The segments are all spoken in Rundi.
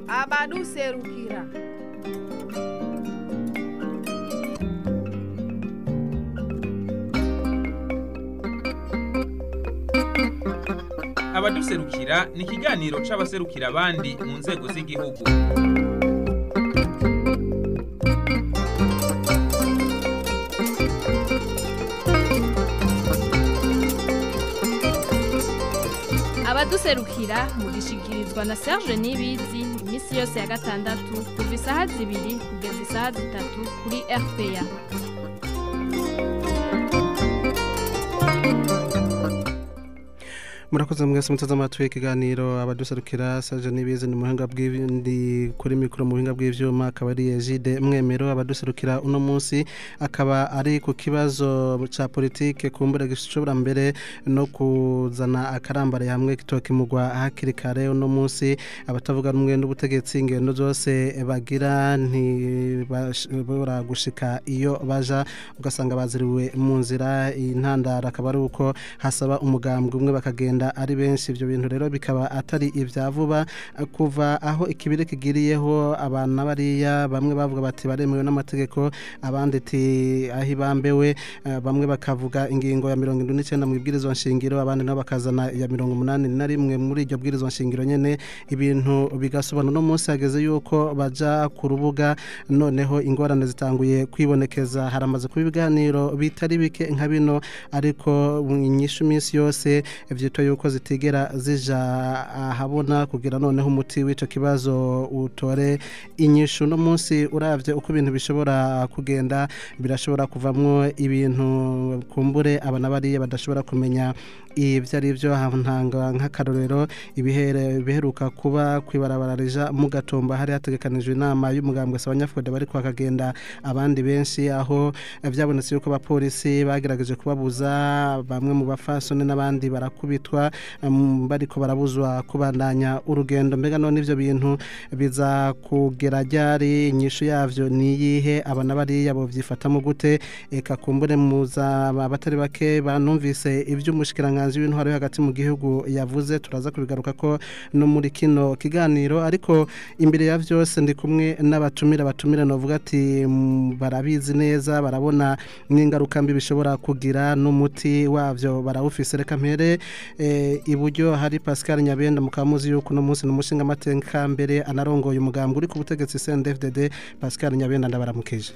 Abaduserukira. Abaduserukira ni ikiganiro c'abaserukira abandi mu nzego z'igihugu. Abaduserukira mugishikirizwa na Serge Nibizi imisi yose ya gatandatu kuva isaha 2 kugeza isaha 3 kuri RPA. Murakoze mwese muteze amatwi ikiganiro abaduserukira. Serge Nibizi ni muhinga bw'ibindi kuri mikro, muhinga bw'ivyuma akaba ari Egide Mwemero. Abaduserukira uno munsi akaba ari ku kibazo ca politike kumbura gishobora mbere no kuzana akarambare hamwe kitokimugwa hakiri kare. Uno munsi abatavuga rumwe n'ubutegetsi ingendo zose bagira ntibashobora gushika iyo baja, ugasanga baziriwe mu nzira. Intandara akaba ari uko hasaba umugambwe umwe bakagenda ari benshi. Ibyo bintu rero bikaba atari ibya vuba kuva aho ikibire kigiriyeho abana bariya bamwe bavuga bati baremewe n'amategeko, abandi ati aho ibambewe, bamwe bakavuga ingingo ya 79 mu ibwirizwa nshingiro, abandi nabo bakazana ya 81 muri iryo bwirizwa nshingiro nyene. Ibintu bigasobanura no munsi hageze yuko baja ku rubuga, noneho ingorane zitanguye kwibonekeza. Haramaze kuba ibiganiro bitari bike nka bino, ariko inyishu minsi yose vyitwa yuko zitigera zija ahabona kugira noneho umuti w'ico kibazo utore inyishu. No munsi uravye uko ibintu bishobora kugenda, birashobora kuvamwo ibintu kumbure abana bariya badashobora kumenya ivyo ari byo. Ntanga nk'akarorero ibiheruka kuba kwibarabara mu Gatumba, hari hategekanijwe inama y'umugambwe Sabanyafrode bari kwakagenda abandi benshi, aho vyabonetse yuko abapolisi bagerageje kubabuza, bamwe mu bafasone n'abandi barakubitwa bariko barabuzwa kubandanya urugendo. Mbega none ivyo bintu biza kugera ryari? Inyishu yavyo niyihe? Abana bariya bo vyifatamo gute? Eka kumbure muza abatari bake banumvise ivy'umushikiranganje w'intwaro yo hagati mu gihugu yavuze, turaza kubigaruka ko no muri kino kiganiro. Ariko imbere ya vyose ndi kumwe n'abatumira batumira novuga ati barabizi neza, barabona n'ingaruka mbi bishobora kugira n'umuti wavyo barawufise. Reka mpere iburyo hari Pascal Nyabenda, mukamuzi yuko no munsi n'umushinga amateka mbere anarongoye umugambwe uri ku butegetsi CNDD-FDD. Pascal Nyabenda ndabaramukije.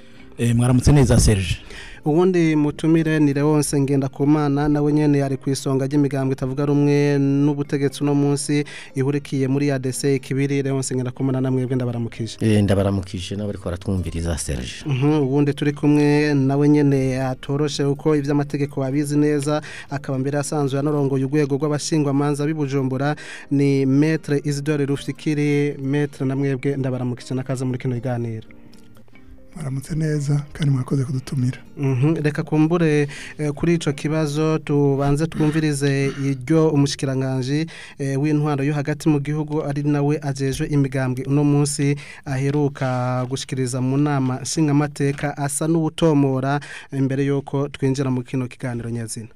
Mwaramutse neza Serge. Ubundi mutumire ni Leonce Ngendakumana, nawe nyene ari ku isonga ry'imigambwe itavuga rumwe n'ubutegetsi uno munsi ihurikiye muri ADC Kibiri. Leonce Ngendakumana namwebwe ndabaramukije. Ndabaramukije n'abariko baratwumviriza Serge. Ubundi turi kumwe nawe nyene atoroshe uko ivy'amategeko abizi neza, akaba mbere asanzwe anorongoye urwego rw'abashingwa manza b'ibujumbura, ni Maître Isidore Rufikiri. Maître namwebwe ndabaramukije nakaza muri kino kiganiro. Mwaramutse neza kandi mwakoze kudutumira. Reka kumbure kuri ico kibazo tubanze twumvirize iryo umushikiranganje w'intwaro yo hagati mu gihugu ari nawe ajejwe imigambwe uno munsi aheruka gushikiriza mu nama nshingamateka, asa n'ubutomora imbere yuko twinjira mu kino kiganiro nyazina.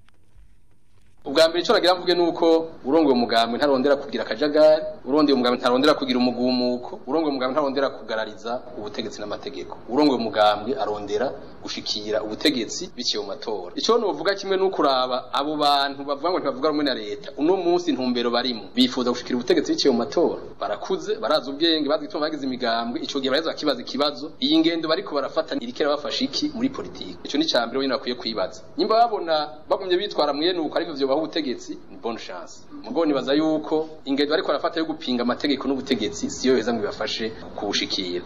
Ubwa mbere ico nagira mvuge nuko urongoye umugambwe ntarondera kugira akajagari, urongoye umugambwe ntarondera kugira umugumuko, urongoye umugambwe ntarondera kugarariza ubutegetsi n'amategeko. Urongoye umugambwe arondera gushikira ubutegetsi biciye mu matora. Ico novuga kimwe nukuraba abo bantu bavuga ngo ntibavuga rumwe na leta, uno munsi ntumbero barimo bifuza gushikira ubutegetsi biciye mu matora. Barakuze, barazi ubwenge, bazi gituma bagize imigambwe. Ico gihe bareza bakibaza ikibazo, iyi ngendo bariko barafata irikera bafasha iki muri politike? Ico ni cambere wenyine bakwiye kwibaza. Nyimba babona bagumye bitwara mwene uko ariko vyo ubutegetsi ni bonne chance. Mugo nibaza yuko ingendo ariko arafata yo gupinga amategeko n'ubutegetsi siyo yeza ngo ibafashe kubushikira.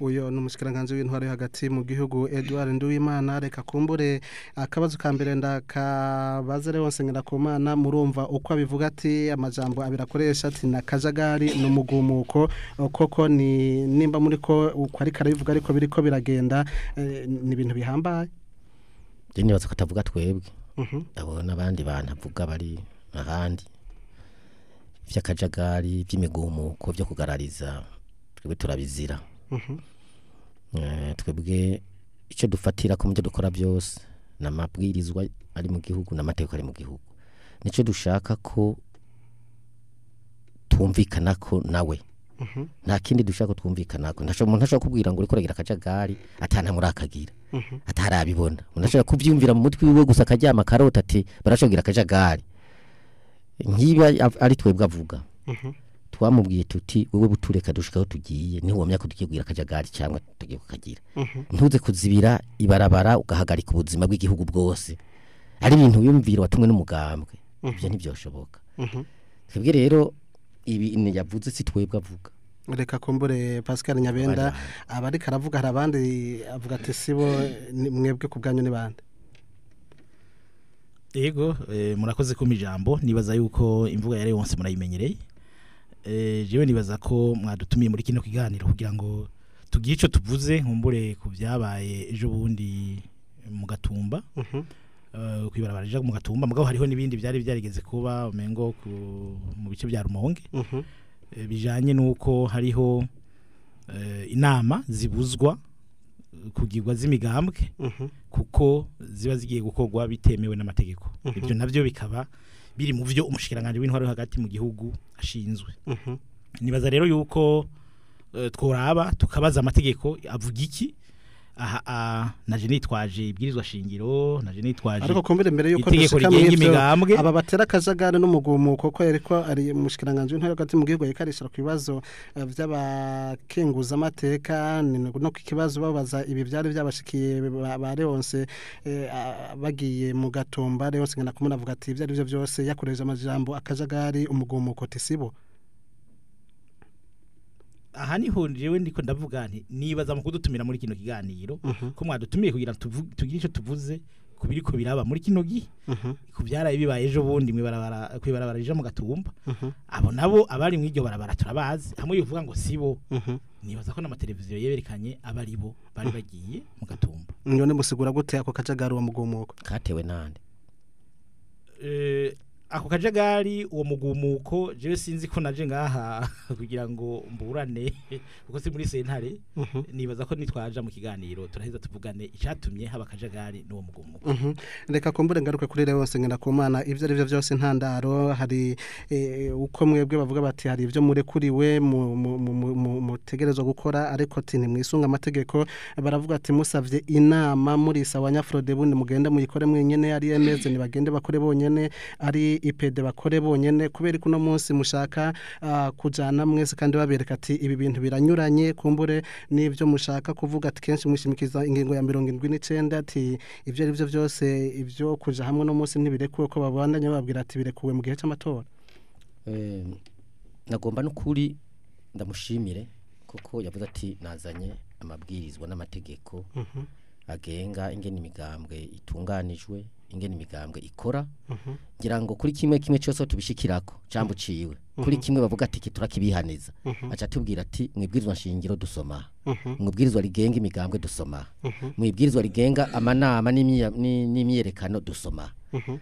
Uyo n'umushikiranganje w'intwaro yo hagati mu gihugu Edouard Nduwimana. Reka kumbure akabazo ka mbere ndakabaze Leonce Ngendakumana, murumva uko abivuga ati amajambo abirakoresha ati na kajagari n'umugumuko, koko ni nimba muri ko uko ari karabivuga ariko biriko biragenda ni ibintu bihambaye. Je nibaza ko atavuga twebwe. Abo n'abandi bantu avuga bari ahandi vy'akajagari by'imigumuko byo kugarariza twebwe turabizira. Twebwe icyo dufatira ko mubyo dukora byose n'amabwirizwa ari mu gihugu n'amategeko ari mu gihugu, nicyo dushaka ko twumvikana ko nawe. Nta kindi dushaka twumvikana ko umuntu ashobora kubwira ngo uriko uragira akajagari atana murakagira atarabibona. Umuntu ashobora kuvyumvira mu mutwe wiwe gusa akaryama karota ati barashogira akajagari, nkiba ari twebwe avuga. Twamubwiye tuti wewe butureka dushikaho tugiye, niho wamya ko tugiye kugira akajagari cyangwa tugiye kukagira. Ntuze kuzibira ibarabara ugahagarika ubuzima bw'igihugu bwose, ari ibintu wiyumvira watumwe n'umugambwe, ibyo ntibyoshoboka. Twebwe rero ibi yavuze si twebwe avuga. Reka kumbure Pascal Nyabenda abarika aravuga, hari abandi avuga ati sibo, mwebwe ku bwanyu ni bande? Yego, murakoze ku ijambo. Nibaza yuko imvuga ya Leonce murayimenyereye. Jewe nibaza ko mwadutumiye muri kino kiganiro kugira ngo tugire ico tuvuze nkumbure ku byabaye ejo bundi mu Gatumba. Kwibarabara rija mu Gatumba, mugabo hariho nibindi byari byarigeze kuba umengo mu bice bya Rumonge. Bijanye nuko hariho inama zibuzwa kugirwa z'imigambwe kuko ziba zigiye gukorwa bitemewe n'amategeko. Ibyo navyo bikaba biri mu byo umushikiranganje w'intwaro hagati mu gihugu ashinzwe. Nibaza rero yuko tworaba tukabaza amategeko avuga iki. Aha naje nitwaje ibwirizwa shingiro, naje nitwaje, ariko kumbere mbere yuko dushika mu aba batera akajagari n'umugumuko ko yariko ari umushikiranganje w'intwaro hagati mu gihugu yakarishira ku bibazo by'abakenguza amateka no ku kibazo babaza ibi byari byabashikiye ba Leonce bagiye mu Gatumba. Leonce ngana kumuna avuga ati ibyo ari byo byose yakoreje amajambo akajagari umugumuko tisibo. Aha niho jewe ndiko ndavuga nti nibaza mu kudutumira muri kino kiganiro ko mwadutumiye kugira tugire ico tuvuze kubiriko biraba muri kino gihe, ku byaraye bibaye ejo bundi mwibarabara kwibarabara rija mu Gatumba. Abo nabo abari mu iryo barabara turabazi, hamwe yuvuga ngo sibo. Nibaza ko n'amateleviziyo yerekanye abari bo bari bagiye mu Gatumba. None musigura gute ako kajagari wa mugumuko katewe nande? Ako kajagari uwo mugumuko jewe sinzi ko naje ngaha kugira ngo mburane kuko si muri sentare. Nibaza ko nitwaja mu kiganiro turaheza tuvugane icatumye haba kajagari n'uwo mugumuko. Reka kumbure ngaruke kuri Leonce Ngendakumana, ivyo ari byo byose ntandaro hari uko mwebwe bavuga bati hari ivyo murekuriwe mutegerezwa gukora, ariko ati ntimwisunga amategeko. Baravuga ati musavye inama muri sawa Nyafrode bundi mugende muyikore mwenyene, ari emeze nibagende bakore bonyene, ari IPD bakore bonyene, kubera ko no munsi mushaka kujana mwese kandi babereka ati ibi bintu biranyuranye kumbure nivyo mushaka kuvuga ati kenshi mwishimikiza ingingo ya 79 ati ivyo ari byo byose ivyo kuja hamwe no munsi ntibirekuwe ko babandanya bababwira ati birekuwe mu gihe c'amatora. Nagomba n'ukuri ndamushimire kuko yavuze ati nazanye amabwirizwa n'amategeko agenga ingene imigambwe itunganijwe, ingene imigambwe ikora. Ngira ngo kuri kimwe kimwe cyose tubishikirako cambo ciwe, kuri kimwe bavuga ati turakibihaniza, aca tubwira ati mwibwirizwa nshingiro dusoma, mwibwirizwa rigenga imigambwe dusoma, mwibwirizwa rigenga amanama n'imyerekano dusoma.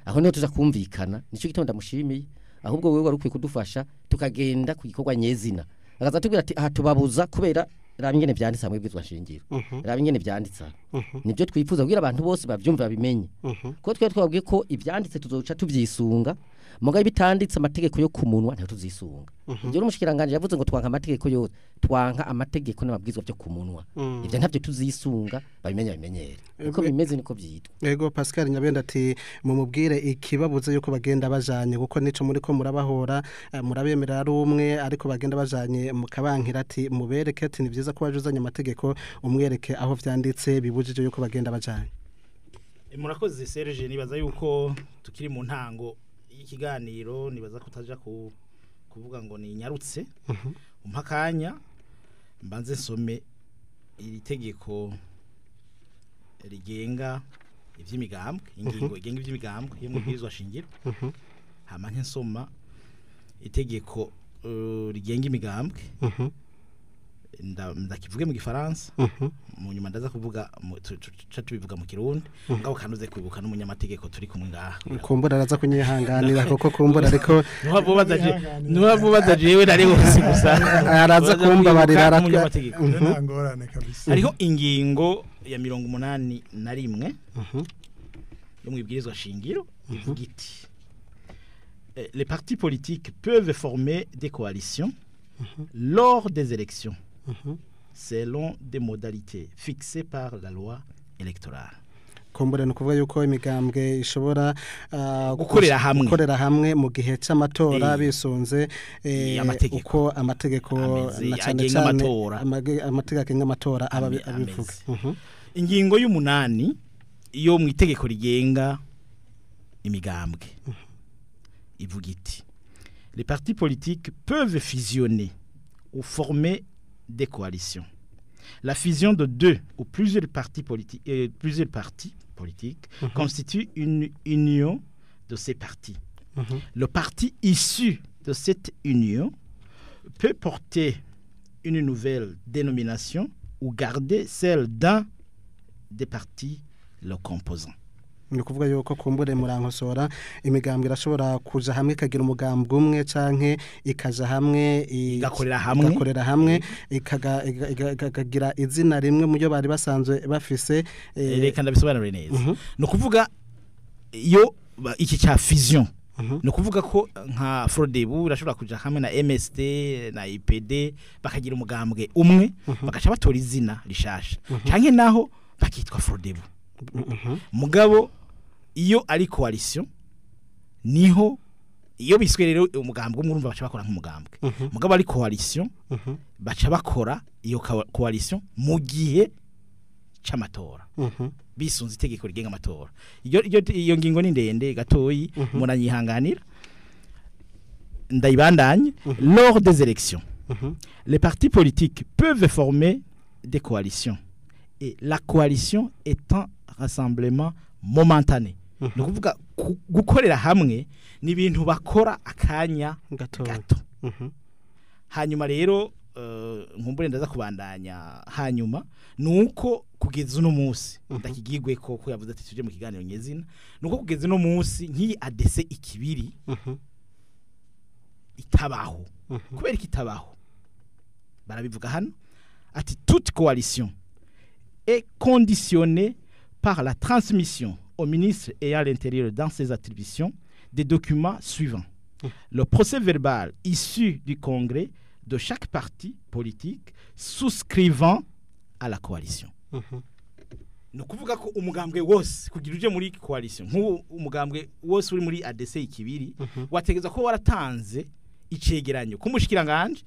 Aho niho tuza kumvikana, nico gitondo ndamushimiye. Ahubwo wewe wari ukwiye kudufasha tukagenda ku gikorwa nyezina, akaza tubwira ati aha tubabuza kubera raba ingene vyanditse hamwe bwizwa shingiro, raba ingene vyanditse. Nibyo twifuza kugira abantu bose bavyumva babimenye, kuko twe twabwiye ko ivyanditse tuzoca tuvyisunga, mugabe bitanditse amategeko yo kumunwa ntayo tuzisunga. Ibyo n'umushikiranganje yavuze ngo twanka amategeko yose, twanka amategeko n'amabwizwa byo kumunwa, ivyo ntavyo tuzisunga, babimenye babimenyere uko bimeze niko vyitwa. Yego Pascal Nyabenda ati mumubwire ikibabuze yuko bagenda bajanye, kuko nico muri ko murabahora murabemera ari umwe, ariko bagenda bajanye mukabankira ati mubereke ati ni byiza ko wajuzanye amategeko umwereke aho vyanditse bibujije yuko bagenda bajanye. Murakoze Serge, nibaza yuko tukiri mu ntango y'ikiganiro, nibaza kutaja kuvuga ngo ni nyarutse. Umpakanya mbanze nsome iri tegeko rigenga ivy'imigambwe, ingingo igenga ivy'imigambwe yo mu bwirizwa shingiro. Hama nsoma itegeko rigenga imigambwe Ndakivuge mu gifaransa, mu nyuma ndaza kuvuga tubivuga mu kirundi, ngabo kanuze kwibuka n'umunyamategeko turi kumwe ngaha. Kumbura araza kunyihanganira kuko kumbura ariko nuwavubaza jewe nari wose gusa araza kumbabarira. Ntangorane kabisa. Hariho ingingo ya 81 yo mu ibwirizwa shingiro ivuga iti: Les partis politiques peuvent former des coalitions lors des élections selon des modalités fixées par la loi électorale. Kumbure ni ukuvuga yuko imigambwe ishobora gukorera hamwe, gukorera hamwe mu gihe c'amatora bisunze amategeko. Uko amategeko ameze, na cane agenga cane amatora. Amategeko agenga amatora aba abivuga. Ameze. Ingingo y'umunani iyo mu itegeko rigenga imigambwe ivuga iti: Les partis politiques peuvent fusionner ou former des coalitions. La fusion de deux ou plusieurs partis politiques constitue une union de ces partis. Le parti issu de cette union peut porter une nouvelle dénomination ou garder celle d'un des partis le composant. Ni ukuvuga yuko, kumbure murankosora, imigambwe irashobora kuja hamwe ikagira umugambwe umwe, canke ikaja hamwe igakorera hamwe. Igakorera hamwe, ikagira izina rimwe mu byo bari basanzwe bafise. Reka ndabisobanure neza. Ni ukuvuga iyo iki cya fusion, ni ukuvuga ko nka Frodebu irashobora kuja hamwe na MSD na IPD bakagira umugambwe umwe, bagaca batora izina rishasha, canke naho bakitwa Frodebu. Mugabo iyo ari coalition, niho iyo biswe rero umugambwe umwe, urumva baca bakora nk'umugambwe. Mugabo ari coalition, baca bakora iyo coalition mu gihe c'amatora bisunze itegeko rigenga amatora. Iyo ngingo ni ndende gatoyi, muranyihanganira ndayibandanye. Lors des élections, les partis politiques peuvent former des coalitions et la coalition est un rassemblement momentané. Ni ukuvuga gukorera hamwe ni ibintu bakora akanya gatoya gato. Hanyuma rero nkumbure ndaza kubandanya hanyuma. Nuko kugeza uno munsi ndakigigwe ko yavuze ati tuje mu kiganiro nyezina, nuko kugeza uno munsi nk'iyi ADC ikibiri itabaho. Kubera iki itabaho? Barabivuga hano ati: Toute coalition est conditionnée par la transmission au ministre ayant l'intérieur dans ses attributions des documents suivants: le procès verbal issu du congrès de chaque parti politique souscrivant à la coalition. Ni ukuvuga ko umugambwe wose kugira uje muri coalition, nk'ubu umugambwe wose uri muri ADC ikibiri wategeza ko waratanze icegeranyo k'umushikiranganje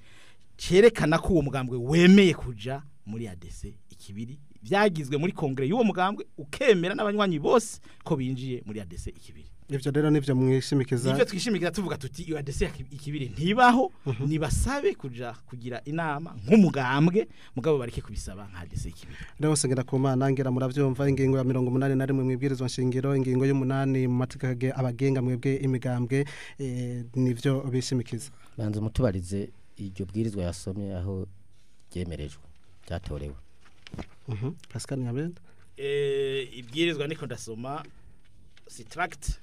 cerekana ko uwo mugambwe wemeye kuja muri ADC ikibiri, byagizwe muri kongere y'uwo mugambwe, ukemera n'abanywanyi bose ko binjiye muri ADC ikibiri. Ivyo rero nivyo mwishimikiza? Nivyo twishimikiza, tuvuga tuti iyo ADC ikibiri ntibaho, nibasabe kuja kugira inama nk'umugambwe, mugabo bareke kubisaba nka ADC ikibiri. Rero ngira ku Mana ngira muravyumva ingingo ya 81 mu ibwirizwa nshingiro, ingingo y'umunani mu mategeko abagenga mwebwe imigambwe, nivyo bishimikiza. Banza umutubarize iryo bwirizwa yasomye aho ryemerejwe, ryatorewe. Pascal Nyabenda. Ibwirizwa niko ndasoma si tract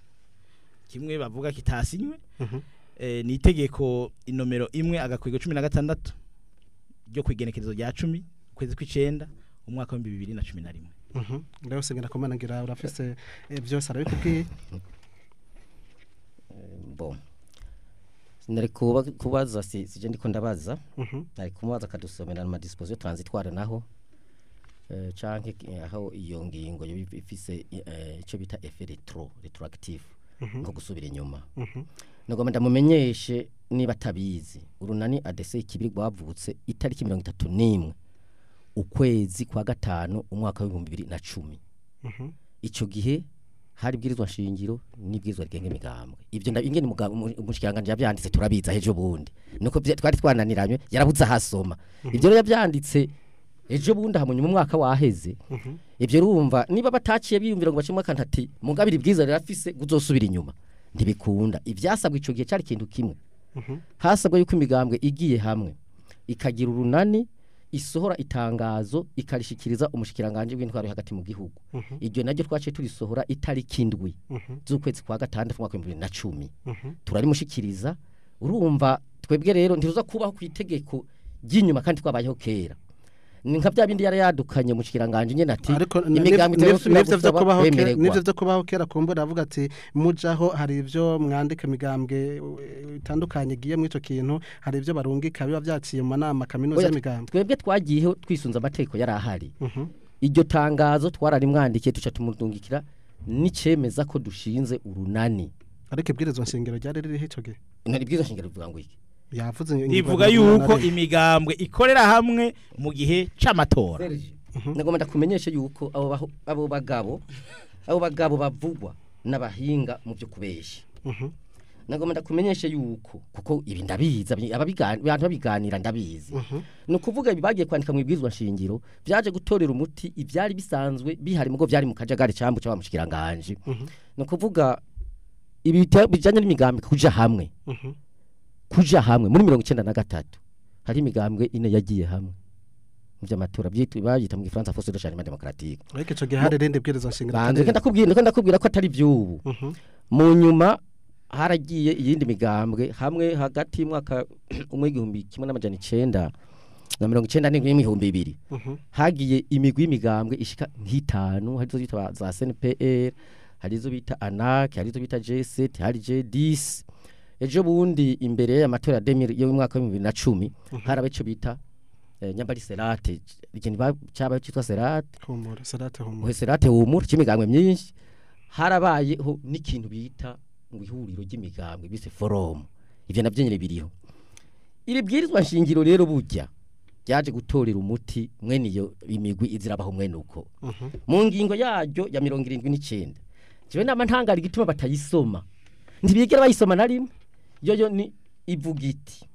kimwe bavuga kitasinywe. Ni itegeko inomero 1-16 ryo kwigenekerezo rya 10 ukwezi kw'icenda umwaka wa 2011. Rero ngira ku Mana ngira urafise byose arabikubwiye. Bon, nari kubaza si je ndiko ndabaza, nari kumubaza akadusomera ama dispositions transitoires naho canke aho iyo ngingo yoba ifise ico bita effet rétroactif, nko gusubira inyuma. Nagomba ndamumenyeshe niba atabizi, urunani ADC ikibiri rwavutse itariki 31 ukwezi kwa gatanu umwaka w'2010. Ico gihe hari ibwirizwa nshingiro n'ibwirizwa rigenga imigambwe. Ibyo ingene umushikiranganje yavyanditse turabiza ejo bundi, nuko twari twananiranywe, yarabuze ahasoma. Ibyo rero yavyanditse ejo bundi hamunyuma umwaka waheze. Ibyo urumva niba bataciye biyumvira ngo bacimwe akantu ati mugabira ibwirizwa rirafise kuzosubira inyuma, ntibikunda. Ivyasabwe ico gihe cari ikintu kimwe: hasabwe yuko imigambwe igiye hamwe ikagira urunani. isohora itangazo ikarishikiriza umushikiranganje w'intwaro hagati mu gihugu. Iryo naryo twaciye turisohora itariki 7 z'ukwezi kwa gatandatu mwaka 2010. Turarimushikiriza. Urumva twebwe rero ntiruza kubaho ku itegeko ry'inyuma kandi twabayeho kera. Ni nka bya bindi yari yadukanye mu kiranganje nyene ati imigambi nivyo vyo kubaho kera kumbura avuga ati mujaho hari ivyo mwandika imigambwe itandukanye giye mu ico kintu, hari ivyo barungika biba vyaciye mu manama kaminuza y'imigambwe. Twebwe twagiyeho twisunza amategeko yari ahari. Iryo tangazo twararimwandikiye tuca tumurungikira n'icemeza ko dushinze urunani. Ariko ibwirizwa nshingiro ryari ririho ico gihe? Ibwirizwa nshingiro rivuga ngo iki? Yavuze ivuga yuko imigambwe ikorera hamwe mu gihe c'amatora. Nagomba ndakumenyeshe yuko abo bagabo bavugwa n'abahinga mu byo kubesha. Nagomba ndakumenyeshe yuko kuko ibi ndabizi, abantu babiganira ndabizi. No kuvuga ibi bagiye kwandika mu ibwirizwa nshingiro byaje gutorera umuti ibyari bisanzwe bihari mugo byari mu kajagari cambu c'abamushikiranganje. No kuvuga ibi bijanye n'imigambi kuja hamwe. Kuja hamwe muri 1993 hari imigambwe ine yagiye hamwe mu by'amatora byita mu Gifaransa force de changement démocratique. Ariko ico gihe hari rende bwirizwa nshingiro. Ndakubwira ko atari by'ubu. Mu nyuma haragiye iyindi migambwe hamwe hagati y'umwaka 1997 2000 hagiye imigwi y'imigambwe ishika nk'itanu, hari izo bita za CNPR, hari izo bita ANAC, hari izo bita G7, hari G10. Ejo bundi imbere y'amatora ya 2000 yo mwaka wa 2010 harabe ico bita nyambari serate, ikintu cyabaye cyitwa serate humura, serate humura, serate humura cy'imigambwe myinshi. Harabayeho n'ikintu bita ngo ihuriro ry'imigambwe bise forum. Ivyo navyo nyene biriho. Iri bwirizwa nshingiro rero burya ryaje gutorera umuti mwene iyo imigwi izirabaho mwene uko. Mu ngingo yaryo ya 79 jewe nama ntangara igituma batayisoma. Ntibigera bayisoma na rimwe. Yoyo ni ivuga iti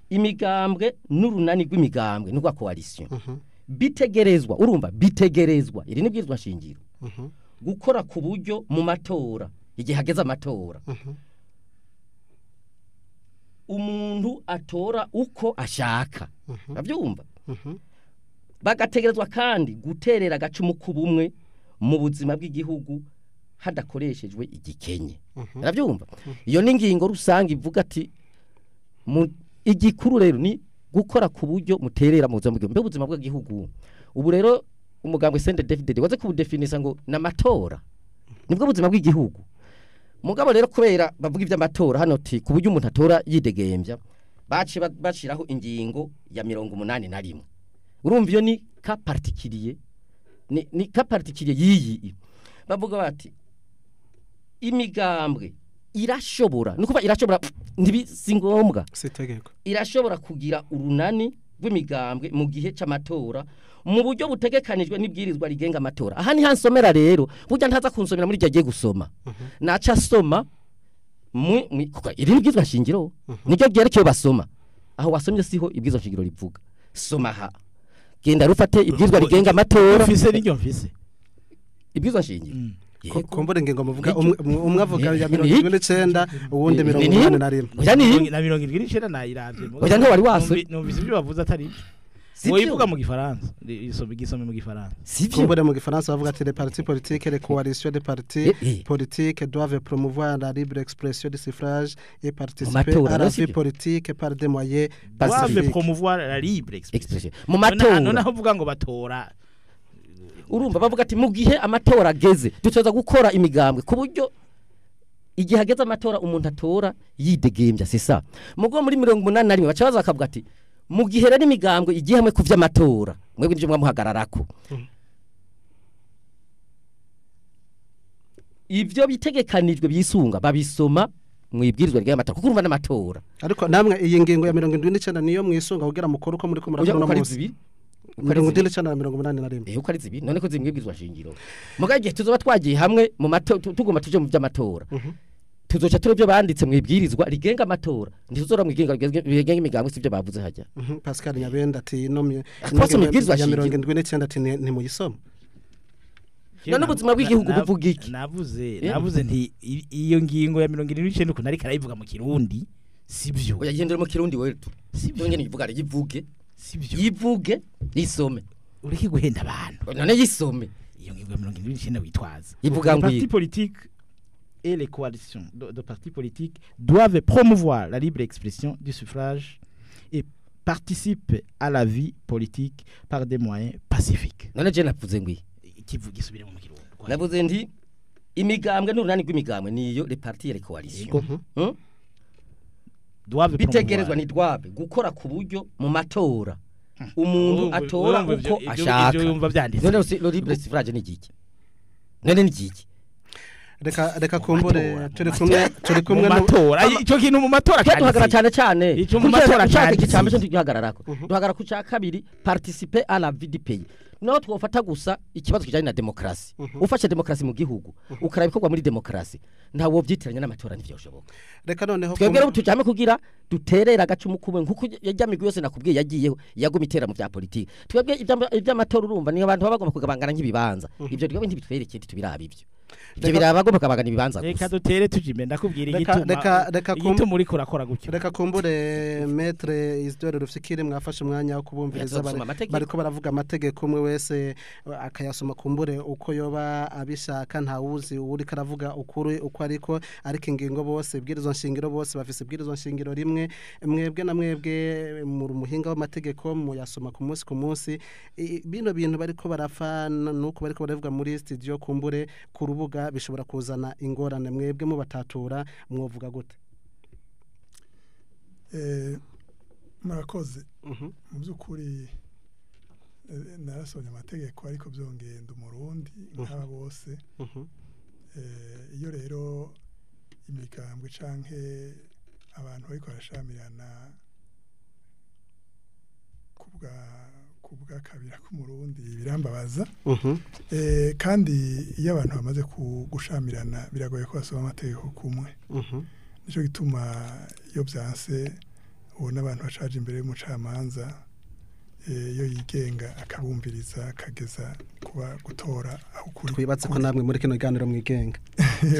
imigambwe n'urunani rw'imigambwe n'urwa coalition bitegerezwa, urumva bitegerezwa, iri ni bwirizwa nshingiro, gukora ku buryo mu matora igihe hageze amatora umuntu atora uko ashaka. Bavyumva? Bagategerezwa kandi guterera agacumu kubumwe mu buzima bw'igihugu hadakoreshejwe igikenye. Urabyumva? Iyo ni ingingo rusange ivuga ati igikuru rero ni gukora ku buryo muterera mu buzima bw'igihugu, ubuzima bw'igihugu. Ubu rero umugambwe CNDD-FDD waze kubudefinisa ngo namatora nibwo buzima bw'igihugu. Mugabo rero kubera bavuga iby'amatora hano ti ku buryo umuntu atora yidegembya, baci bashiraho ingingo ya 81. Urumva iyo ni ka particulier, ni ka particulier yiyi. Bavuga bati imigambwe irashobora, nukuva irashobora si ngombwa, sitegeko, irashobora kugira urunani rw'imigambwe mu gihe c'amatora mu buryo butegekanijwe n'ibwirizwa rigenga amatora. Aha ni hansomera rero, burya ntaza kunsomera muri ryagiye gusoma. Naca soma kuko iri n'ibwirizwa nshingiro niryo ryerekeye basoma. Aho wasomye siho ibwirizwa nshingiro rivuga. Soma ha. Genda rufate ibwirizwa rigenga amatora. Mfise n'iryo mfise. Ibwirizwa nshingiro. Kumbure ngingo muvuga umwe avuga ya 79 uwundi 81. Oya ni na 79 nayiravye. Oya nto wari waso. Numvise ibyo bavuze atari ibyo. Woyivuga mu gifaransa, isome mu gifaransa. Kumbure mu gifaransa bavuga ati les partis politiques les coalitions de partis politiques doivent promouvoir la libre expression du suffrage et participer à la vie politique par des moyens pacifiques. Doivent promouvoir la libre expression. Mu matora. None aho uvuga ngo batora. Urumva bavuga ati mu gihe amatora ageze dutoza gukora imigambwe ku buryo igihe hageze amatora umuntu atora yidegembya, c'est ça. Mugo muri 81 baca baza bakavuga ati mu gihe rero imigambwe igiye hamwe ku vy'amatora mwebwe nje mwamuhagararako. Ivyo bitegekanijwe byisunga babisoma mwibwirizwa ry'amatora kuko urumva n'amatora. Ariko namwe iyi ngingo ya 79 niyo mwisunga kugira mukuru ko muri ko murakora no munsi. 79 81. Uko ari zibi none ko zimwibwirizwa shingiro. Mugagiye tuzoba twagiye hamwe mu tuguma tuje mu by'amatora. Tuzoca turevyo banditse mwibwirizwa rigenga amatora. Ntituzora mwigenga rigenga imigambwe sivyo bavuze hajya. Pascal Nyabenda ati no ya 79 ati ni muyisoma. None ubuzima bw'igihugu buvuga iki? Navuze nti iyo ngingo ya 79 ukuntu ariko arayivuga mu Kirundi sivyo. Oya yihindure mu Kirundi wewe tu. Sivyo ngene ivuga rivuge. Sibyo. Yivuge isome. Ureke guhenda abantu. None yisome. Iyo ngingo ya 79 witwaza. Ivuga ngo Les partis politiques et les coalitions de partis politiques doivent promouvoir la libre expression du suffrage et participent à la vie politique par des moyens pacifiques. None je navuze ngo Ikivuga isubire mu Kirundi. Navuze nti imigambwe n'urunani rw'imigambwe niyo les partis et les coalitions. Doivent bitegerezwa ni doivent gukora ku buryo mu matora umuntu atora uko ashaka. None si le libre suffrage ni igiki? None ni igiki? Reka kumbure turi kumwe mu matora ico kintu mu matora kandi duhagarara cyane cyane ico mu matora cyane cyane cyo duhagararako duhagarara ku ca kabiri participer à la vie du pays. Naho twofata gusa ikibazo kijanye na demokrasi. Ufashe demokrasi mu gihugu ukaraba ibikorwa muri demokrasi nta wo vyitiranya n'amatora ntivyoshoboka. Reka noneho twebwe rero tujame kugira duterera agacumu kumwe nkuko yajyamigwe yose nakubwiye yagiyeho yaguma itera mu vya politiki. Twebwe ivy'amatora urumva ni abantu baba bagomba kugabangana nk'ibibanza. Ivyo twebwe ntibitwerekeye tubiraba ivyo. Ivyo biraba bagomba kugabangana ibibanza gusa. Reka dutere tujime ndakubwira igituma igituma uriko urakora gutyo. Reka kumbure Maître Isidore Rufyikiri mwafashe umwanya wo kubumviriza bariko baravuga amategeko umwe wese akayasoma kumbure uko yoba abishaka ntawuzi uri karavuga ukuri uko ariko ingingo bose ibwirizwa nshingiro bose bafise ibwirizwa nshingiro rimwe mwebwe na mwebwe mu muhinga w'amategeko muyasoma ku munsi ku munsi bino bintu bariko barafa nuko bariko baravuga muri studio kumbure ku rubuga bishobora kuzana ingorane mwebwe mu batatura mwovuga gute? Murakoze. Mu by'ukuri narasomye amategeko ariko byongeye ndi umurundi nk'aba bose. Iyo rero imigambwe canke abantu bariko barashamirana kubwa kabira k'umurundi birambabaza. Kandi iyo abantu bamaze gushamirana biragoye ko basoma amategeko kumwe. Nico gituma iyo byanse ubona abantu bacaje imbere y'umucamanza iyo yigenga akabumviriza akageza kuba gutora aho kuri. Twibatse ko namwe muri kino kiganiro mwigenga.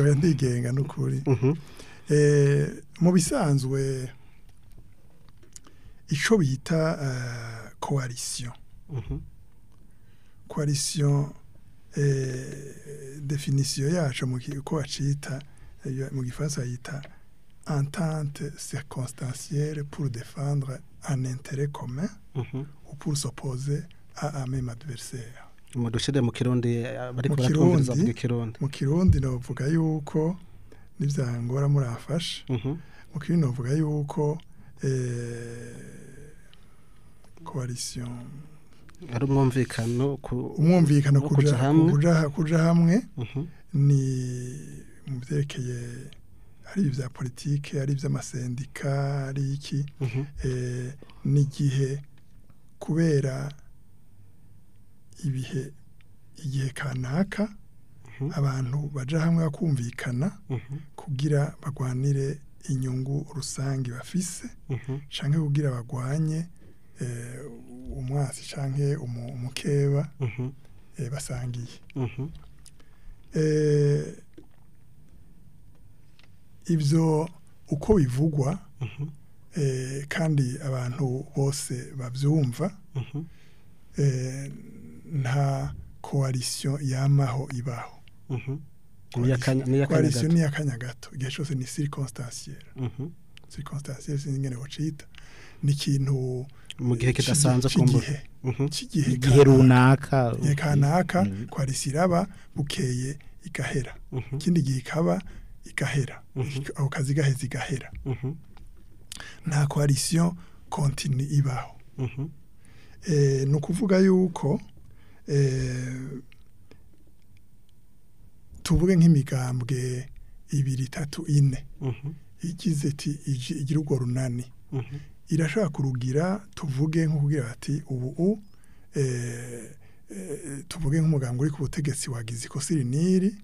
Oya ndigenga n'ukuri. Mu bisanzwe ico bita coalition. Coalition définition yaco mu ko bacita mu gifaransa yita entente circonstancielle pour défendre un intérêt commun ou pour s'opposer à un même adversaire. Mudushire mu Kirundi bariko baratwumviriza mu Kirundi. Mu Kirundi novuga yuko nivyangora murafasha. Mu Kirundi novuga yuko coalition ari umwumvikano umwumvikano kuja hamwe ni mu byerekeye ari ibya politike ari iby'amasendika ari iki n'igihe kubera ibihe igihe kanaka abantu baja hamwe bakumvikana kugira bagwanire inyungu rusangi bafise canke kugira bagwanye umwasi canke umukeba basangiye. Ibyo uko bivugwa kandi abantu bose bavyumva nta coalition yamaho ibaho. Coalition ni akanya gato igihe cyose ni circonstancielle. Circonstancielle sinzi ingene bocita ni ikintu mu gihe kidasanzwe kumbura igihe runaka kanaka coalition iraba bukeye igahera ikindi gihe ikaba igahera aho kazi gaheze igahera. Nta coalition continue ibaho. No kuvuga yuko tuvuge nk'imigambwe 2 3 4 igize ati igira urwo runani irashobora kurugira tuvuge nko kugira bati ubu tuvuge nk'umugambwe uri ku butegetsi wagize ikosa iri niri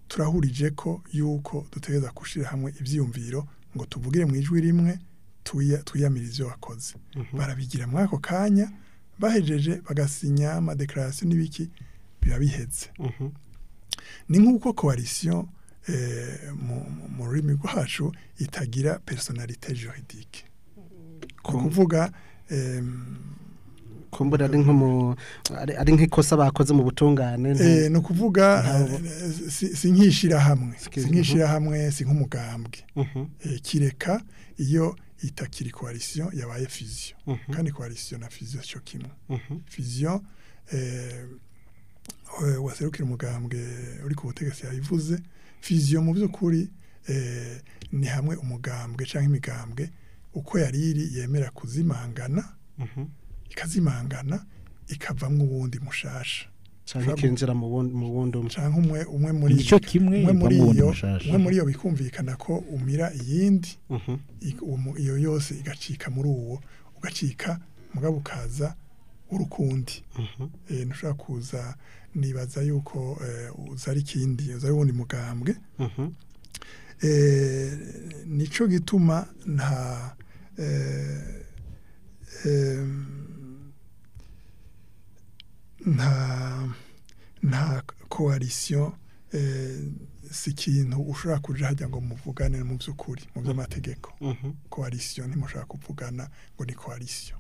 turahurije ko yuko dutegereza gushira hamwe ivyiyumviro ngo tuvugire mu ijwi rimwe tuyamirize ivyo wakoze. Barabigira muri ako kanya bahejeje bagasinya ama declaration n'ibiki biba biheze. Ni nk'uko coalition mu rurimi rwacu itagira personnalité juridique. Kuvuga Kumbura ari nko mu ari nk'ikosa bakoze mu butungane no kuvuga si nkishira hamwe si nkishira hamwe si nk'umugambwe kireka iyo itakiri coalition yabaye fusion kandi coalition na fusion cyo kimwe fusion waserukira umugambwe uri ku butegetsi yabivuze fusion mu by'ukuri ni hamwe umugambwe canke imigambwe uko yariri yemera kuzimangana ikazimangana ikavamwo ubundi mushasha canke kinjira mu wundi canke umwe muri ico kimwe umwe muri yo bikumvikana ko umira iyindi iyo yose igacika muri uwo ugacika mugabo ukaza urukundi ntushobora kuza nibaza yuko uza ari ikindi uza ari uwundi mugambwe nico gituma nta nta coalition si ikintu ushobora kuja hajya ngo muvugane mu by'ukuri mu by'amategeko coalition ntimushobora kuvugana ngo ni coalition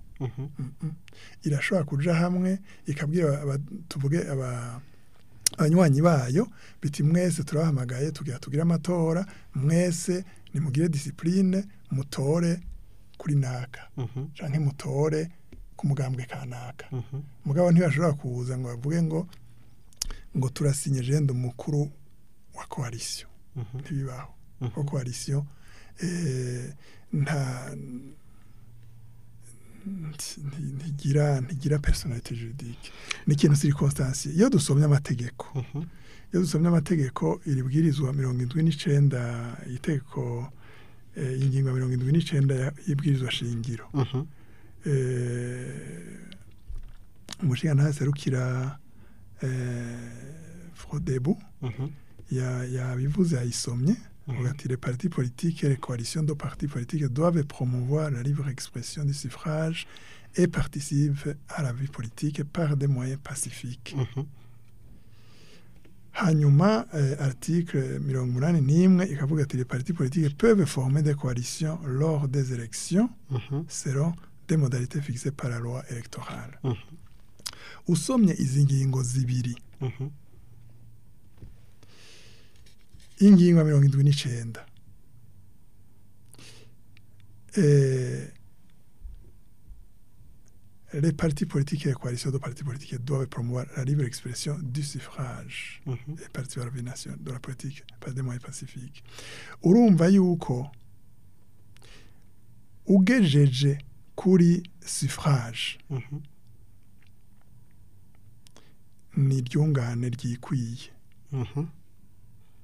irashobora kuja hamwe ikabwira tuvuge abanywanyi bayo biti mwese turabahamagaye tugira tugire amatora mwese nimugire discipline mutore kuri naka canke mutore ku mugambwe kanaka mugabo ntibashobora kuza ngo bavuge ngo turasinye jende umukuru wa coalition ntibibaho ko coalition nta ntigira personnalité juridique ni ikintu circonstance iyo dusomye amategeko iyo dusomye amategeko iribwirizwa 79 itegeko ingingo 79 y'ibwirizwa shingiro umushinga ntaserukira Frodebu yabivuze ayisomye ati les partis politiques et les coalitions de partis politiques doivent promouvoir la libre expression du suffrage et participent à la vie politique par des moyens pacifiques. Hanyuma article 81 ikavuga ati les partis politiques peuvent former des coalitions lors des élections selon des modalités fixées par la loi électorale. Usomye izi ngingo zibiri ingingo 79 les partis politiques et les coalitions de partis politiques doivent promouvoir la libre expression du suffrage et participer à la vie nationale de la politique par des moyens pacifiques. Urumva yuko ugejeje kuri suffrage ni ryungane ryikwiye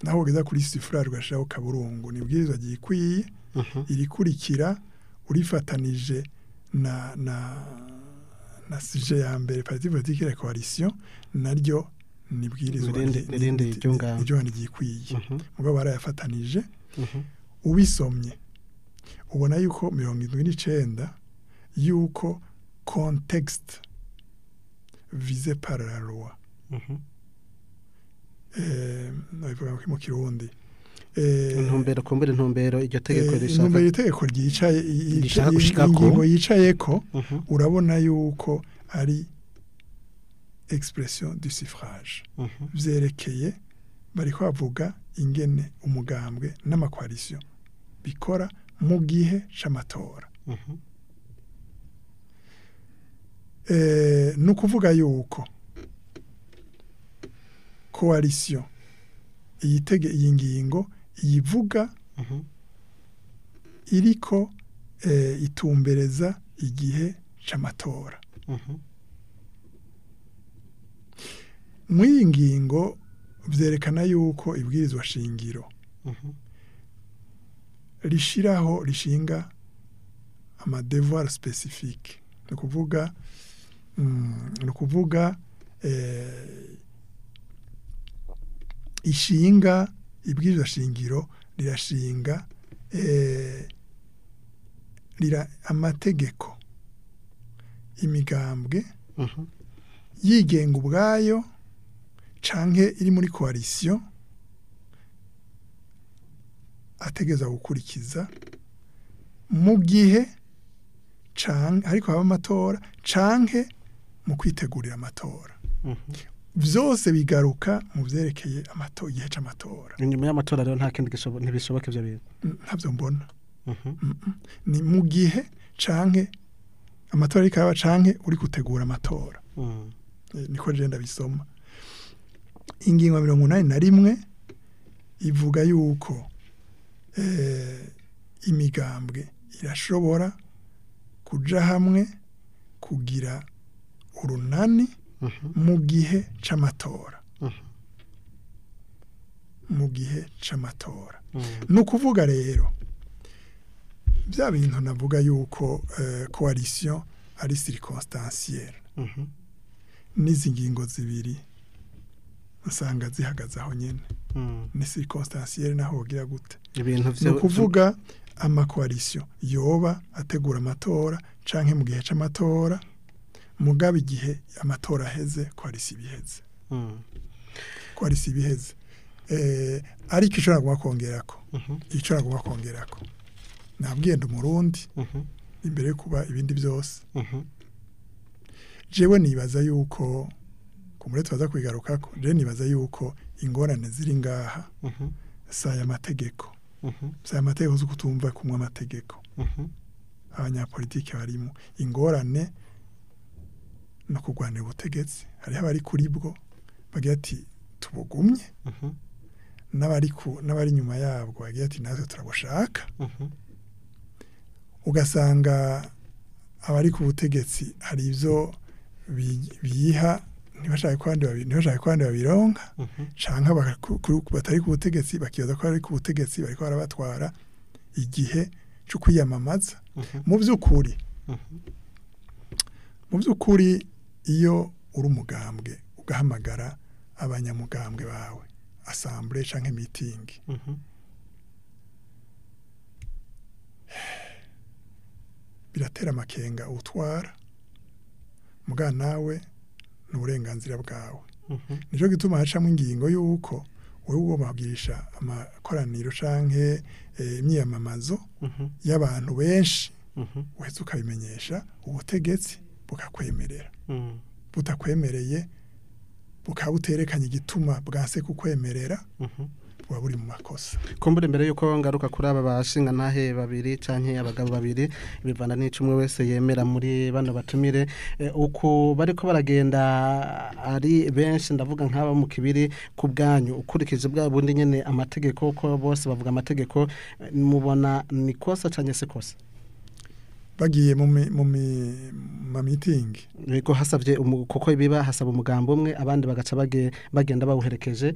naho ugeza kuri suffrage ugashiraho kaburungu nibwirizwa ryikwiye irikurikira urifatanije na na sujet ya mbere parti politique et la coalition naryo nibwirizwa ryungane ryikwiye mugabo barayafatanije ubisomye ubona yuko 79 yuko contexte visé par la loi mu Kirundi intumbero kumbere intumbero iryo tegeko rishaka intumbero itegeko ryicaye ingingo yicaye ko urabona yuko ari expression du suffrage vyerekeye bariko bavuga ingene umugambwe n'amakoalition bikora mu gihe c'amatora nukuvuga yuko coalition iyitege iyi ngingo iyivuga iriko itumbereza igihe c'amatora muri iyi ngingo vyerekana yuko ibwirizwa shingiro rishiraho rishinga ama devoir spécifique nukuvuga ishinga ibwirizwa shingiro rirashinga rira amategeko imigambwe yigenga ubwayo canke iri muri coalition ategeza gukurikiza mu gihe canke ariko haba amatora canke mu kwitegurira amatora. Byose bigaruka mu byerekeye amatora, igihe c'amatora. Inyuma y'amatora rero nta kindi ntibishoboka ivyo bintu. Ntabyo mbona. Ni mu gihe canke amatora ariko araba canke uri gutegura amatora. Niko je ndabisoma. Ingingo ya 81 ivuga yuko imigambwe irashobora kuja hamwe kugira urunani mu gihe c'amatora. Mu gihe c'amatora. No kuvuga rero bya bintu navuga yuko coalition ari circonstancielle. N'izi ngingo zibiri usanga zihagaze aho nyene. Ni circonstancielle naho wogira gute. Ibintu vyo kuvuga ama coalition yoba ategura amatora canke mu gihe c'amatora, mugabe igihe amatora aheze coalition ibiheze. Coalition ibiheze. Ariko ico nagomba kongerako. Ico nagomba kongerako. Nabwiye ndi Umurundi imbere yo kuba ibindi byose. Jewe nibaza yuko kumure twaza kwigarukako, je nibaza yuko ingorane ziri ngaha saya amategeko. Saya amategeko zo kutumva kumwe amategeko. Abanyapolitike barimo ingorane no kurwanira ubutegetsi, hariho abari kuri bwo bagira ati tubugumye, n'abari nyuma yabwo bagira ati natwe turabushaka. Ugasanga abari ku butegetsi hari ivyo biha ntibashaka ko abandi babironka, canke batari ku butegetsi bakibaza ko ari ku butegetsi bariko barabatwara igihe cyo kwiyamamaza. Mu by'ukuri iyo uri umugambwe ugahamagara abanyamugambwe bawe assemblée canke meeting, biratera amakenga utwara muga nawe n'uburenganzira bwawe. Nico gituma hacamwe ingingo yuko wewe ugomba kugirisha amakoraniro canke imyiyamamazo y'abantu benshi, uheze ukabimenyesha ubutegetsi bukakwemerera. Butakwemereye bukabuterekanye igituma bwase kukwemerera, buba buri mu makosa. Kumbure mbere yuko ngaruka kuri aba bashinga ntahe babiri canke abagabo babiri bivana n'icumwe wese yemera muri bano batumire, uko bariko baragenda ari benshi, ndavuga nk'aba mu kibiri ku bwanyu ukurikije bwa bundi nyene amategeko, ko bose bavuga amategeko, mubona ni kosa canke se kosa bagiye mu meeting? Yego, hasavye kuko ibiba hasaba umugambo umwe abandi bagaca bagenda bawuherekeje,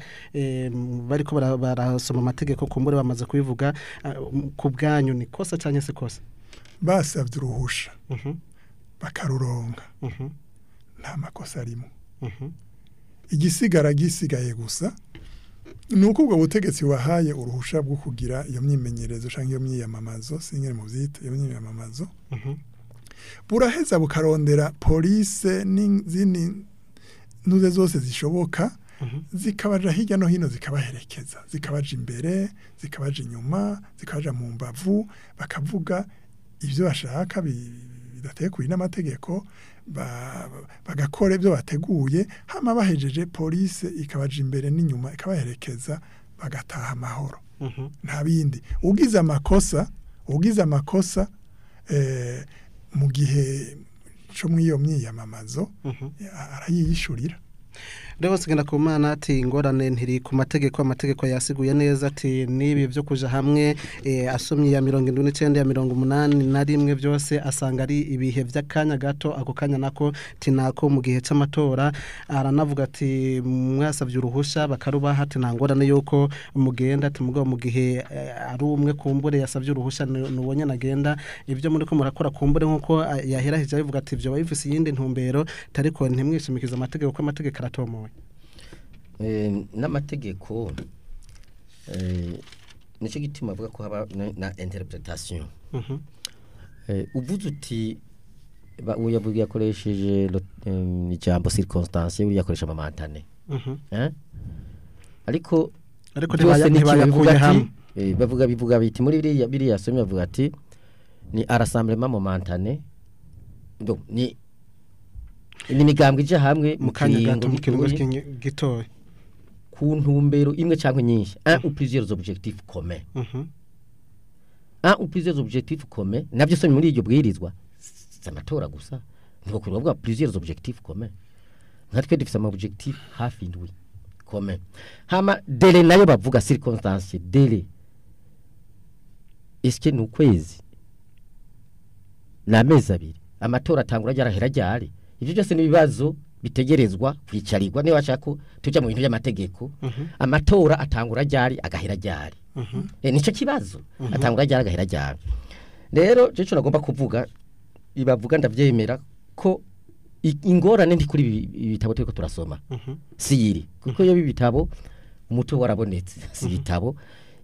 bariko barasoma amategeko kumbure bamaze kubivuga. Ku bwanyu ni kosa canke se kosa? Basavye uruhusha bakaruronka, nta makosa arimo. Igisigara gisigaye gusa nuko ubwo butegetsi wahaye uruhusha bwo kugira iyo myimenyerezo canke iyo myiyamamazo, singere mu vyita iyo myiyamamazo, buraheza bukarondera police n'izindi ntuze zose zishoboka, zikabaja hirya no hino, zikabaherekeza, zikabaja imbere, zikabaja inyuma, zikabaja mu mbavu, bakavuga ivyo bashaka bidatekuye n'amategeko, bagakora ibyo bateguye, hama bahejeje police ikabaja imbere n'inyuma ikabaherekeza, bagataha amahoro. Nta bindi. Ugize amakosa mu gihe cyo muri iyo myiyamamazo arayiyishurira. Rero sigenda ku mana ati ingorane ntiri ku mategeko, amategeko yasiguye neza ati nibi byo kuja hamwe, asomye ya 79 ya 81 byose asanga ari ibihe by'akanya gato, ako kanya nako tinako mu gihe c'amatora. Aranavuga ati mwasavye uruhusha bakarubaha, ati nta ngorane yuko mugenda, ati mugabo mu gihe ari umwe kumbure yasavye uruhusha nubonye nagenda, ibyo muri ko murakora kumbure nkuko yaherahije abivuga ati ibyo bayifise yindi ntumbero, tariko ntimwishimikiza amategeko ko amategeko aratomoye. N'amategeko nico gituma avuga ko haba na interpretation. Uvuze uti uyavuga yakoresheje ijambo circonstance, uyakoresha amamantane. Ariko ntibayakuye hamwe. Bavuga bivuga biti muri biriya somye bavuga ati ni rassemblement momentané. Donc ni Ni imigambwe ija hamwe mu kanya gato, mu kiringo gitoya, ku ntumbero imwe cyangwa nyinshi, un ou plusieurs objectifs communs. Un ou plusieurs objectifs communs nabyo so muri iryo bwirizwa si amatora gusa, ntabwo kuvuga plusieurs objectifs communs. Nka twe dufise ama objectif hafi 7 communs. Hama délai nayo bavuga circonstance délai, est-ce que ni ukwezi, ni amezi 2, amatora atangura ryarahera ryari? Ivyo byose ni ibibazo bitegerezwa kwicarirwa niba bashaka ko tuja mu bintu by'amategeko. Amatora atangura ryari agahera ryari? Nico kibazo, atangura ryari agahera ryari? Rero je ico nagomba kuvuga, ibavuga ndavyemera ko ingorane ndi kuri ibitabo turiko turasoma siyiri, kuko iyo ibitabo umutwe warabonetse si ibitabo.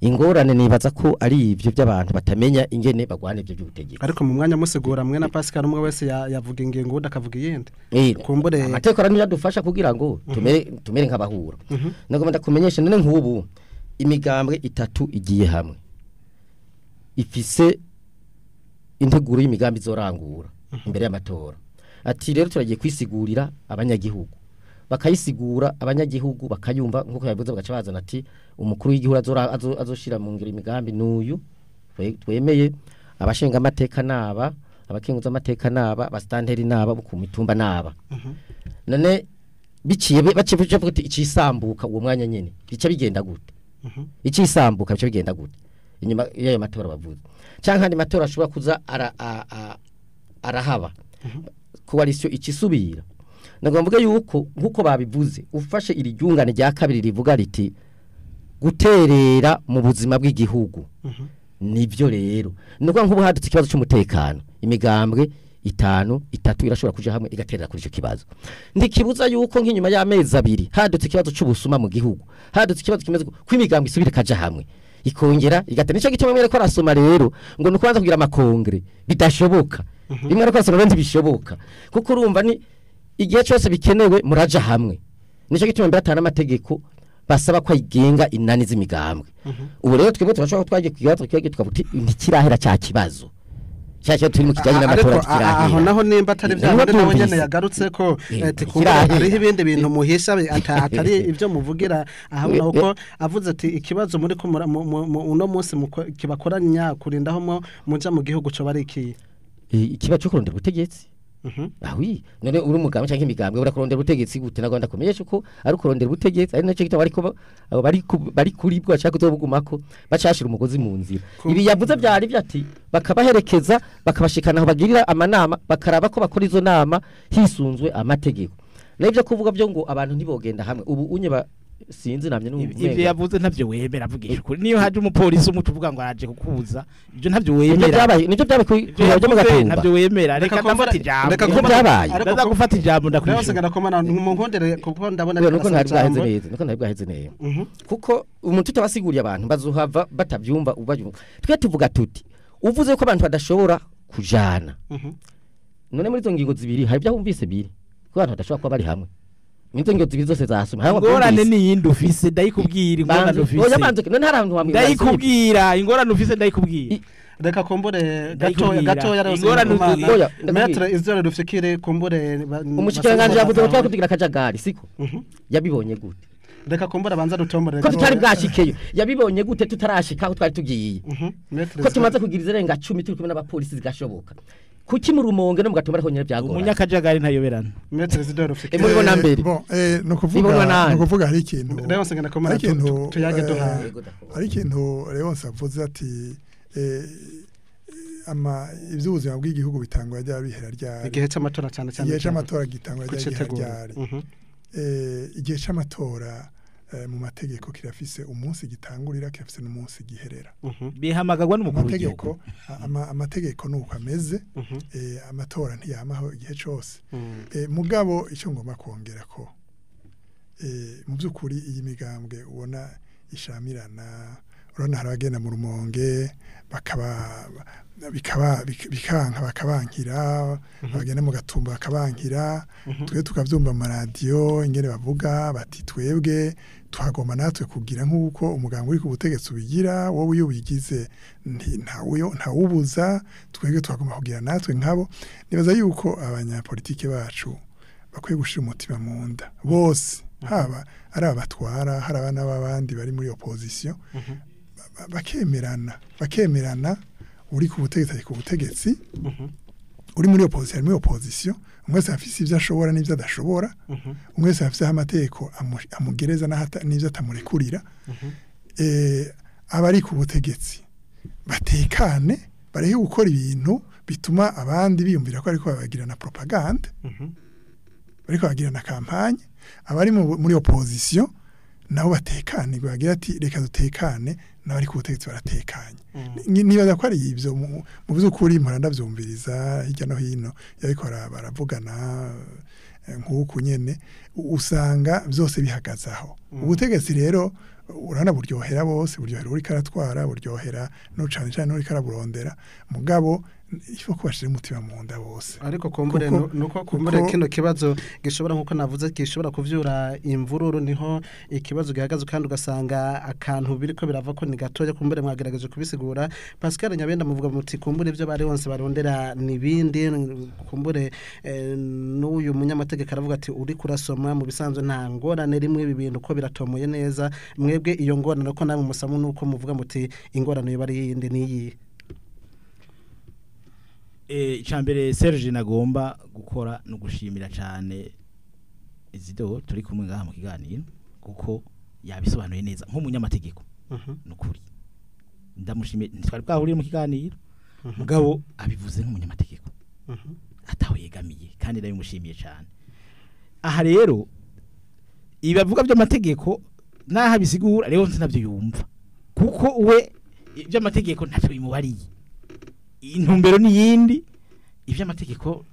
Ingorane nibaza ko ari ivyo by'abantu batamenya ingene bagwana ivyo by'ubutegetsi. Ariko mu mwanya musigura mwe na Pascal, umwe wese yavuga ingingo undi akavuga iyindi. Kumbure amategeko aranadufasha kugira ngo tumere nk'abahura. Nagomba ndakumenyesha none nk'ubu imigambwe 3 igiye hamwe ifise integuro y'imigambi izorangura imbere y'amatora. Ati rero turagiye kwisigurira abanyagihugu, bakayisigura abanyagihugu bakayumva nkuko yabivuze, bagaca bazana ati umukuru w'igihugu azoshira mu ngiro imigambi n'uyu twemeye, abashinga amateka naba, abakenguza amateka naba, abastanteri naba, ku mitumba naba. None biciye baciye bavuga ati icisambuka uwo mwanya nyene bica bigenda gute? Icisambuka bica bigenda gute inyuma y'ayo matora bavuze? Canke andi matora ashobora kuza arahaba coalition icisubira. Nagomba yuko nkuko babivuze, ufashe iri ryungane rya kabiri rivuga riti guterera mu buzima bw'igihugu. Nivyo rero nuko nkubu hadutse ikibazo cy'umutekano, imigambwe 5 3 irashobora kuja hamwe igaterera kuri ico kibazo. Ndikibuza yuko nk'inyuma y'amezi 2 hadutse ikibazo cy'ubusuma mu gihugu, hadutse ikibazo kimeze ko imigambwe isubira kaja hamwe ikongera igatera. Nico gituma mwere ko arasoma rero ngo nuko banza kugira amakongre bidashoboka. Rimwe ariko arasoma ndi bishoboka, kuko urumva ni igihe cyose bikenewe muraja hamwe. Nico gituma mbere atana amategeko basaba ko ayigenga inani z'imigambwe. Ubu rero twebwe turashobora twagiye kwigato twagiye tukavuga ntikirahera cya kibazo cya turi mu kijanye n'amatora kirahera. Aho naho nimba atari bya bindi nawe nyene yagarutse ko hariho ibindi bintu muhisha atari ibyo muvugira aho, naho ko avuze ati ikibazo muri ko uno munsi kibakoranya kurindaho muja mu gihugu cyo bari iki ikibazo cyo kurondera ubutegetsi. Ah oui, none uri umugambwe canke imigambwe urakurondera ubutegetsi gute? Nagomba kumenyesha uko ari kurondera ubutegetsi, ari naco gituma ariko abo bari kuri bwo bashaka kuzobugumako bacashira umugozi mu nzira. Ibi yavuze byari byati bakabaherekeza bakabashikana aho bagirira amanama, bakaraba ko bakora izo nama hisunzwe amategeko. Nivyo kuvuga byo ngo abantu ntibogenda hamwe ubu unye sinzi namye n'ubu ivyo yavuze ntavyo wemera, avugisha ukuri. Niyo haje umupolisi umutu uvuga ngo araje kukubuza, ivyo ntavyo wemera. Nivyo byabaye ku byo mu gatumba, ntavyo wemera. Reka ndafata ijambo, reka byabaye ndaza gufata ijambo ndakwishura. Ndakomana mu nkondere kuko ndabona nuko ntari bwaheze neza, nuko ntari bwaheze neza. Kuko umuntu utabasiguriye abantu bazohava batavyumva ubavyumva. Twe tuvuga tuti uvuze ko abantu badashobora kujana. None muri izo ngingo zibiri hari ibyo wumvise biri ko abantu badashobora kuba bari hamwe. Minzo ngingo zibiri zose zasoma. Ingorane ni yindi ufise ndayikubwira, ingorane ufise. Oya banze none hari abantu bamwe ndayikubwira, ingorane ufise ndayikubwira. Reka kumbure gato ya Maître Isidore Rufyikire kumbure umushikiranganje yavuze ko twakugira akajagari siko yabibonye gute? Reka kumbura banza rutombore ko tutari bwashikeyo, yabibonye gute tutarashika aho twari tugiye? Ko tumaze kugira izirenga 10 turi kumwe n'abapolisi zigashoboka. Kuki mu Rumonge no mu Gatumba ariko nyene byagora. Umunyakajagari ntayoberana. Maître Isidore Rufyikire muribona mbere. Bon, no kuvuga hari ikintu. Leonce ngana komara tuyage duha. Hari ikintu Leonce avuze ati ama ivy'ubuzima bw'igihugu bitangwa rya bihera ryari. Igihe c'amatora cyane cyane. Igihe c'amatora gitangwa rya bihera ryari. Igihe c'amatora mu mategeko kirafise umunsi gitangurira, kirafise n'umunsi giherera. Bihamagagwa n'umukuru w'igihugu. Amategeko nuko ameze, amatora ntiyamaho igihe cose. Mugabo ico ngomba kongera ko mu byukuri iyi migambwe ubona ishamirana, urabona hari abagenda mu Rumonge bakaba bikaba bikanka bakabankira, bagenda mu Gatumba bakabankira, twe tukavyumva mu radio ingene bavuga bati twebwe twagomba natwe kugira nkuko umuganga uri ku butegetsi ubigira, wowe iyo ubigize ntawubuza, twebwe twagomba kugira natwe nkabo. Nibaza yuko abanyapolitike bacu bakwiye gushira umutima mu nda bose, haba ari abatwara, hari abana b'abandi bari muri opposition, bakemerana uri ku butegetsi ari ku butegetsi, uri muri opposition ari muri opposition, umwe wese afise ivyo ashobora n'ivyo adashobora, umwe wese afise amategeko amugereza n'ivyo atamurekurira. Abari ku butegetsi batekane, bareke gukora ibintu bituma abandi biyumvira ko ariko babagirana propagande, bariko bagirana campagne. Abari muri opposition nabo batekane, bagira ati reka dutekane, n'abari ku butegetsi baratekanye. Nibaza ko ari ivyo mu by'ukuri mpora ndavyumviriza hirya no hino yabikora baravugana nk'uku nyene, usanga byose bihagazaho. Ubutegetsi rero urana buryohera bose, buryohera uri karatwara, buryohera no cane cane uri karaburondera, mugabo ifo kubashira umutima mu nda bose. Ariko kumbure nuko kumbure kino kibazo gishobora, nkuko navuze, gishobora kuvyura imvururu, niho ikibazo gihagaze kandi ugasanga akantu biriko birava ko ni gatoya. Kumbure mwagerageje kubisigura. Pascal Nyabenda, muvuga muti kumbure ivyo bari wonse barondera nibindi, kumbure n'uyu munyamategeko aravuga ati uri kurasoma mu bisanzwe nta ngorane rimwe ibi bintu ko biratomoye neza. Mwebwe iyo ngorane ko namwe musamu nuko muvuga muti ingorane yo bari yindi niyi. Icambere Serge nagomba gukora no gushimira cyane Isidore turi kumwe ngaha mu kiganiro, kuko yabisobanuye neza nk'umunyamategeko. Nukuri ndamushimiye, twari bwahuriye mu kiganiro, mugabo abivuze nk'umunyamategeko ataho yegamiye, kandi ndabimushimiye cyane. Aha rero ibavuga by'amategeko naha bisigura rero ntabyo yumva, kuko we iby'amategeko ntacyo bimubariye, intumbero ni yindi, ivy'amategeko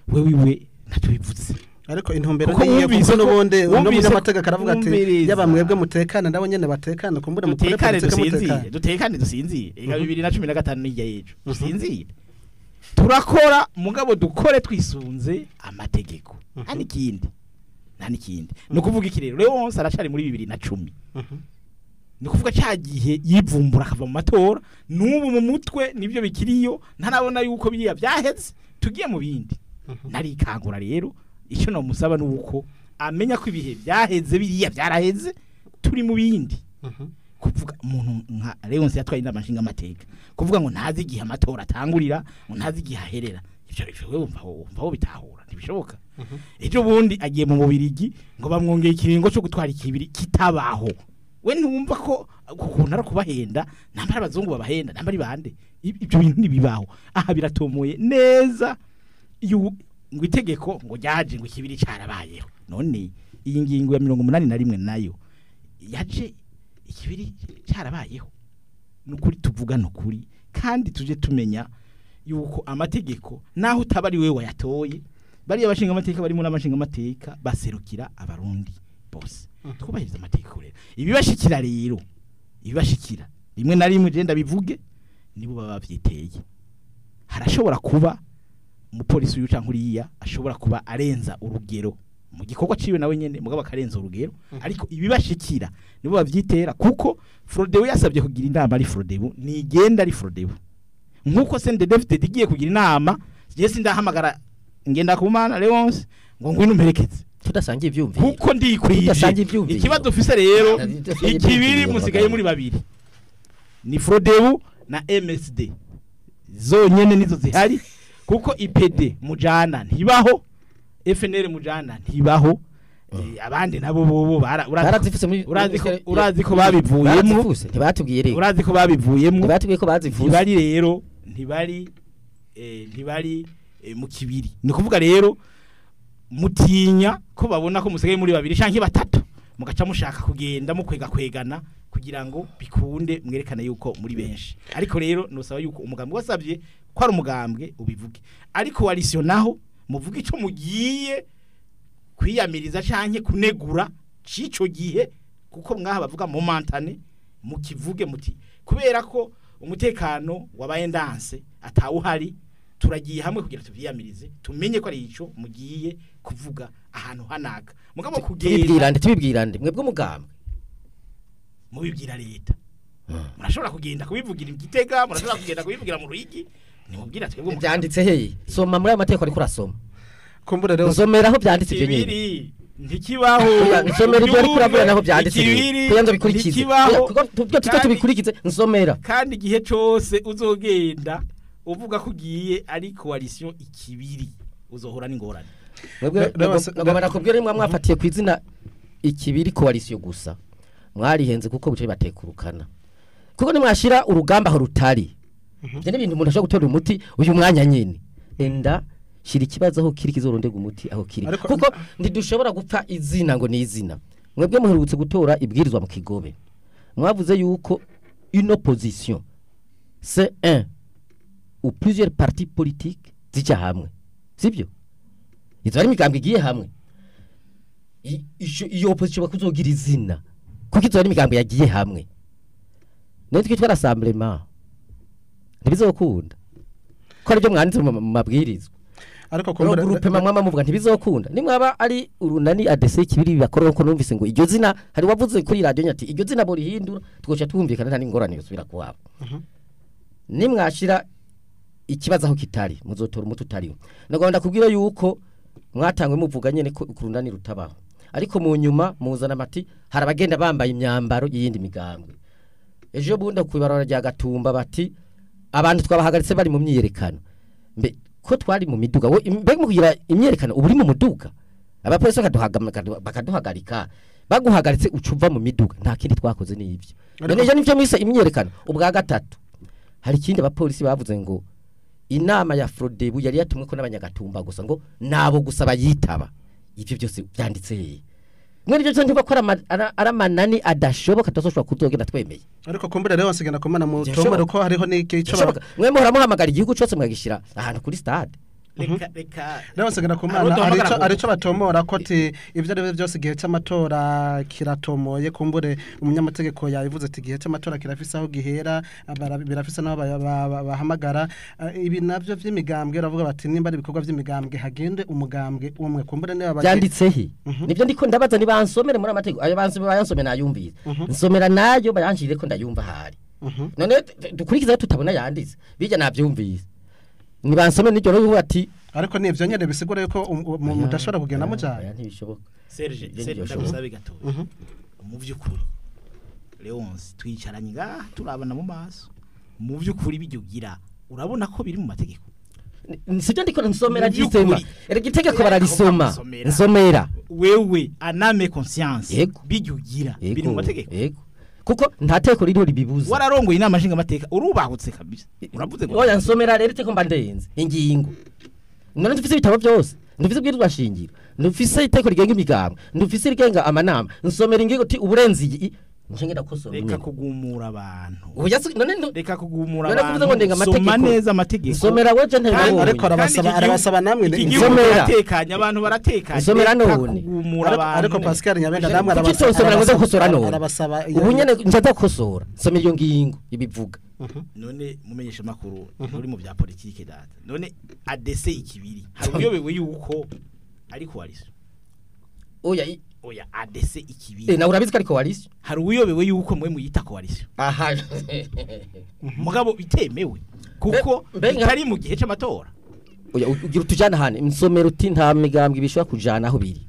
wewe ntacyo bivuze. Ariko intumbero ni yiye, kuko n'ubundi n'umunyamategeko aravuga ati yaba mwebwe mutekane ndabo nyene batekane, kumbure mukore politike dutekane dusinzire. Ega 2015 nijya yejo dusinzire, turakora mugabo dukore twisunze amategeko, nta n'ikindi, nta n'ikindi. No kuvuga iki rero, Leonce aracari muri 2010, ni kuvuga cyagihe yivumbura akava mu matora, n'ubu mu mutwe nibyo bikiriyo, ntarabona yuko biriya byaheze tugiye mu bindi. Narikangura rero icyo no musaba nuko amenya ko ibihe byaheze, biriya byaraheze, turi mu bindi. Kuvuga umuntu nka Leonce yatwaye inama nshinga amateka, kuvuga ngo ntazi igihe amatora atangurira, ngo ntazi igihe aherera, ivyo wewe wumva bitahura ntibishoboka. Ejo bundi agiye mu Mubirigi ngo bamwongeye ikiringo cyo gutwara ikibiri kitabaho. We ntumva ko ukuntu ari kubahenda, nambara abazungu babahenda, nambara ibande, ibyo bintu nibibaho. Aha biratomoye neza ngo itegeko ngo ryaje ngo ikibiri carabayeho. None iyi ngingo ya 81 nayo yaje ikibiri carabayeho. Nukuri tuvuga nukuri, kandi tuje tumenya yuko amategeko naho utabari wewe wayatoye, bari abashinga amateka bari muri amashinga amateka baserukira abarundi bose. Twubahiriza amategeko rero. Ibibashikira rero, ibibashikira rimwe na rimwe je ndabivuge, nibo baba bavyiteye. Harashobora kuba umupolisi uyu canke uriya ashobora kuba arenza urugero mu gikorwa ciwe nawe nyene, mugabo akarenza urugero, ariko ibibashikira nibo bavyitera, kuko Frodebu yasabye kugira inama ari Frodebu, nigenda ari Frodebu. Nkuko CNDD-FDD igiye kugira inama, je sindahamagara ngenda kumana Leonce ngo ngwino mperekeze. Tudasangiye ivyumviro, kuko ndikwije. Ikibazo ufise rero ikibiri musigaye muri babiri, ni Frodebu na MSD zonyene nizo zihari, kuko IPD mujana ntibaho, FNL mujana ntibaho, abandi nabo bobo urazi ko babivuyemo, ntibatubwiye rero, urazi ko babivuyemo, ntibatubwiye ko bazivuse, ntibari rero, ntibari mu kibiri. Ni kuvuga rero mutinya ko babona ko musigaye muri babiri canke batatu, mugaca mushaka kugenda mukwega kwegana kugira ngo bikunde mwerekane yuko muri benshi. Ariko rero nosaba yuko umugambwe wasabye ko ari umugambwe ubivuge, ariko coalition naho muvuge ico mugiye kwiyamiriza canke kunegura cico gihe, kuko mwaha bavuga momentane, mukivuge muti kubera ko umutekano wabaye ndanse atawuhari, turagiye hamwe kugira tuvyiyamirize, tumenye ko ari ico mugiye kuvuga ahantu hanaka. Mugabo kugenda tubibwirande mwebwe mugambwe mubibwira leta, murashobora kugenda kubivugira igitega, murashobora kugenda kubivugira mu Ruyigi, nimubwira twebwe byanditse hehe? Soma muri aya mategeko ariko urasoma. Kumbura rero nsomera aho byanditse ibyo nyene ntikibaho. Nsomera ibyo ariko uravuga naho byanditse kugira ngo bikurikize, kuko tubikurikize nsomera. Kandi igihe cose uzogenda uvuga ko ugiye ari coalition ikibiri uzohora n'ingorane. Mwebwe nakubwira nimwe mwafatiye ku izina ikibiri coalition gusa mwarihenze kuko buce batekurukana, kuko nimwashira urugamba aho rutari. Ibyo ni ibintu umuntu ashobora gutora umuti uyu mwanya nyine. Enda shira ikibazo aho kiri kizorondega umuti aho kiri, kuko ntidushobora gupfa izina ngo ni izina. Mwebwe muherutse gutora ibwirizwa mu Kigobe, mwavuze yuko une opposition c'est un ou plusieurs partis politiques zijya hamwe, sibyo? Izo ari imigambwe igiye hamwe, iyo opposition bakuzogira izina kuko izo ari imigambwe yagiye hamwe. None twitwa rassemblement ntibizokunda ko aribyo mwanditse mu mabwirizwa. Ariko kumbura groupe mwama muvuga ntibizokunda nimwaba ari urunani ADC kibiri bakora ko numvise ngo iryo zina hari wavuze kuri radio nyati iryo zina borihindura twoca twumvikana nta n'ingorane yosubira kuwabo. Nimwashira ikibazo aho kitari muzotora umuti utariho. Nagomba kubwira yuko mwatangwe muvuga nyene ko urunani rutabaho, ariko mu nyuma muzana amati hari abagenda bambaye imyambaro y'iyindi migambwe. Ejo bunda kuibarara rya Gatumba bati abantu twabahagaritse bari mu myiyerekano. Mbe ko twari mu miduga, mbe mukugira imyerekano uburi mu muduga, abapolisi bakaduhagarika, baguhagaritse ucuva mu miduga, nta kindi twakoze ni ivyo. None ejo nivyo mwise imyerekano. Ubwa gatatu hari ikindi abapolisi bavuze ngo inama ya Frodebu yari yatumwe ko n'abanyagatumba gusa ngo nabo gusa bayitaba. Ivyo byose byanditse hehe? Mwene byo ntiba ko aramanani adashoboka tazoshobora kuzogenda twemeye. Ariko kumbura rero wasigana komana mu tombero ko hariho n'iki cyo mwe muhora muhamagara igihugu cyose mwagishira ahantu kuri stade. Reka rero wasigana komana arico batomora ko ati ivyo ari byose gihe cy'amatora kiratomoye. Kumbure umunyamategeko yabivuze ati gihe cy'amatora kirafise aho gihera, birafise naho bahamagara. Ibi navyo vy'imigambwe ravuga bati nimba ari ibikorwa vy'imigambwe hagende umugambwe umwe. Kumbure niba byanditse he? Nivyo ndiko ndabaza ni bansomere muri amategeko ayo bansomere bayansomere nayumvise nsomera nayo bayanshire ko ndayumva hari. None dukurikiza tutabona yanditse bijya navyumvise ni bansome n'iryo rero ati ariko nivyo nyene bisigura yuko mudashobora kugenda mujanye ntibishoboka. Serge ndagusabe gato mu vyukuri Leonce twicaranye ngaha turabana mu maso, mu vyukuri bijyugira urabona ko biri mu mategeko. Sibyo ndiko nsomera gisema erega itegeko bararisoma nsomera wewe aname conscience bijyugira biri mu mategeko. Yego, kuko nta teko ririho ribibuza. Wararongoye inama nshinga mateka urubahutse kabisa uravuze ngo oya nsomera rero iteko mba ndenze ingingo. None ndufise ibitabo byose, ndufise ibwirizwa shingiro, ndufise iteko rigenga imigambwe, ndufise rigenga amanama, nsomera ingingo ti uburenzi iyi nshenge ndakosora. Reka kugumura abantu. Oya none reka kugumura abantu. Soma neza amategeko. Nsomera weje ntego. Ariko arabasaba namwe nsomera baratekanye abantu baratekanye. Nsomera none. Ariko Pascal Nyabenda namwe arabasaba ngo gukosora none. Arabasaba ubu nyene njaza gukosora. Nsomera iyo ngingo ibivuga. None mumenyesha makuru uri mu bya politike data. None ADC ikibiri hari uyobewe yuko ari coalition. Oya oya ADC ikibiri. Na urabizi ko ari coalition? Hari uyobewe yuko mwe muyita coalition. Aha. Mugabo bitemewe kuko bitari mu gihe c'amatora. Oya ugira utujana hane insomero uti nta migambwe bishobora kujana aho biri.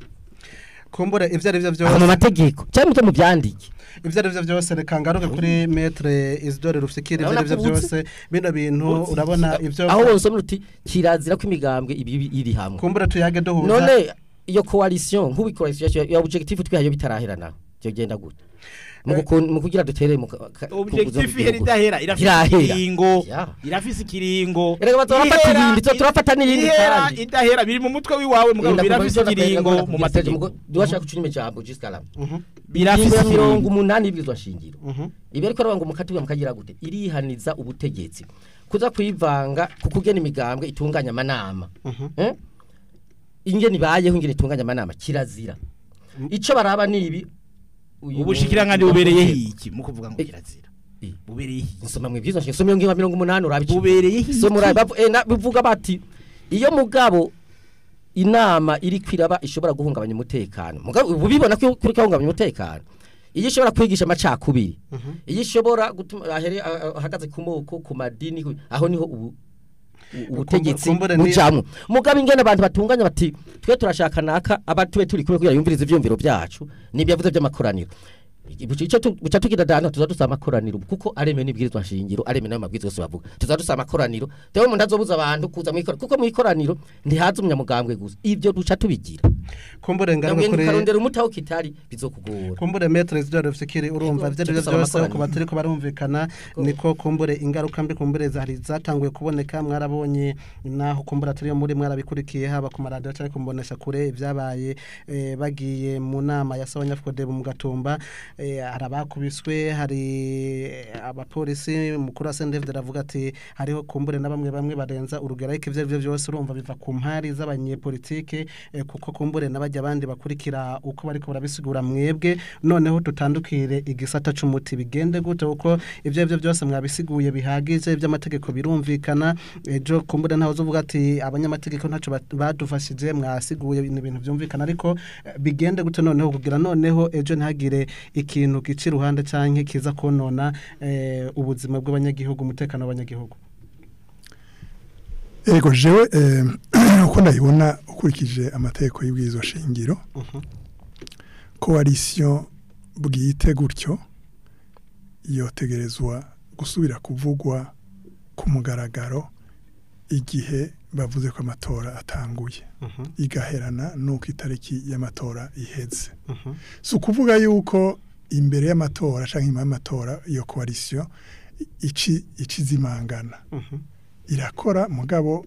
Kumbura ivyo ari byo byose mu mategeko cyangwa mu byandike. Ivyo ari byo byose reka ngaruke kuri Maître Isidore Rufyikiri. Ivyo ari byo byose bino bintu urabona ivyo aho wonsomera uti kirazira ko imigambwe ibi iri hamwe. Kumbura tuyage duhuza. None iyo coalition nkubi coalition ya objectif twihayo bitarahera cyo genda gute mu kugira dutere mu objectif ihera idahera irafise ikiringo irafise ikiringo erega batorafata ibindi turafata n'ibindi kandi idahera biri mu mutwe wiwawe mugabo birafise ikiringo mu mategeko duwashaka kucunyuma ijambo jusqu'à là birafise 80 ibizwa shingiro ibi ariko aravuga ngo mukatubwa mukagira gute irihaniza ubutegetsi kuza kwivanga kukugena imigambwe itunganya amanama ingene ibayeho ingene itunganya amanama kirazira ico baraba nibi ubushikiranganje bubereye iki mu kuvuga ngo kirazira bubereye iki nsoma mwibyiza nsoma ngingo 80 urabici bubereye iki so murabi bivuga bati iyo mugabo inama iri kwiraba ishobora guhungabanya umutekano mugabo ubibona ko kuri kahungabanya umutekano iyo ishobora kwigisha amacakubiri iyo ishobora gutuma ahagaze ku moko ku madini aho niho ubu Ubutegetsi bujamwo mugabo ingene abantu batunganya bati twe turashaka naka abatube turi kumwe kugira yumvirize ivyumviro byacu nibyo yavuze by'amakoraniro. Ico buca tugira dano tuzadusaba amakoraniro kuko aremewe n'ibwirizwa nshingiro, aremewe n'ayo mabwirizwa yose bavuga. Tuzadusaba amakoraniro tewe umuntu azobuza abantu kuza mwikora, kuko mwikoraniro ntihaza umunyamugambwe gusa, ibyo duca tubigira. Kumbure ngaruka kuri karondera umutaho kitari bizokugora. Kumbure Maître Isidore Rufyikiri, urumva ivyo rero byose uko batariko barumvikana niko kumbure ingaruka mbi kumbure zari zatanguye kuboneka. Mwarabonye naho kumbure atari muri mwarabikurikiye haba ku maradiyo cyangwa kumbonesha kure ibyabaye, bagiye mu nama ya Sawanyafrodeb mu Gatumba, hari abakubiswe, hari abapolisi. Mukuru wa CNDD aravuga ati hariho kumbure na bamwe bamwe barenza urugero, ariko ivyo arivyo byose urumva biva ku mpari z'abanyepolitike, kuko kumbure n'abajya abandi bakurikira uko bariko barabisigura. Mwebwe noneho tutandukire igisata c'umuti bigende gute, kuko ivyo arivyo byose mwabisiguye bihagije, by'amategeko birumvikana. Ejo kumbure ntaho uzovuga ati abanyamategeko ntaco badufashije, mwasiguye ibintu byumvikana, ariko bigende gute noneho kugira noneho ejo ntihagire ikintu gica iruhande canke kiza konona ubuzima bw'abanyagihugu, umutekano w'abanyagihugu? Ego, jewe uko ndabibona ukurikije amategeko y'ibwirizwa shingiro, coalition bwite gutyo yotegerezwa gusubira kuvugwa ku mugaragaro igihe bavuze ko amatora atanguye, igaherana nuko itariki y'amatora iheze. Si ukuvuga yuko imbere y'amatora canke inyuma y'amatora iyo coalition ici icizimangana, irakora, mugabo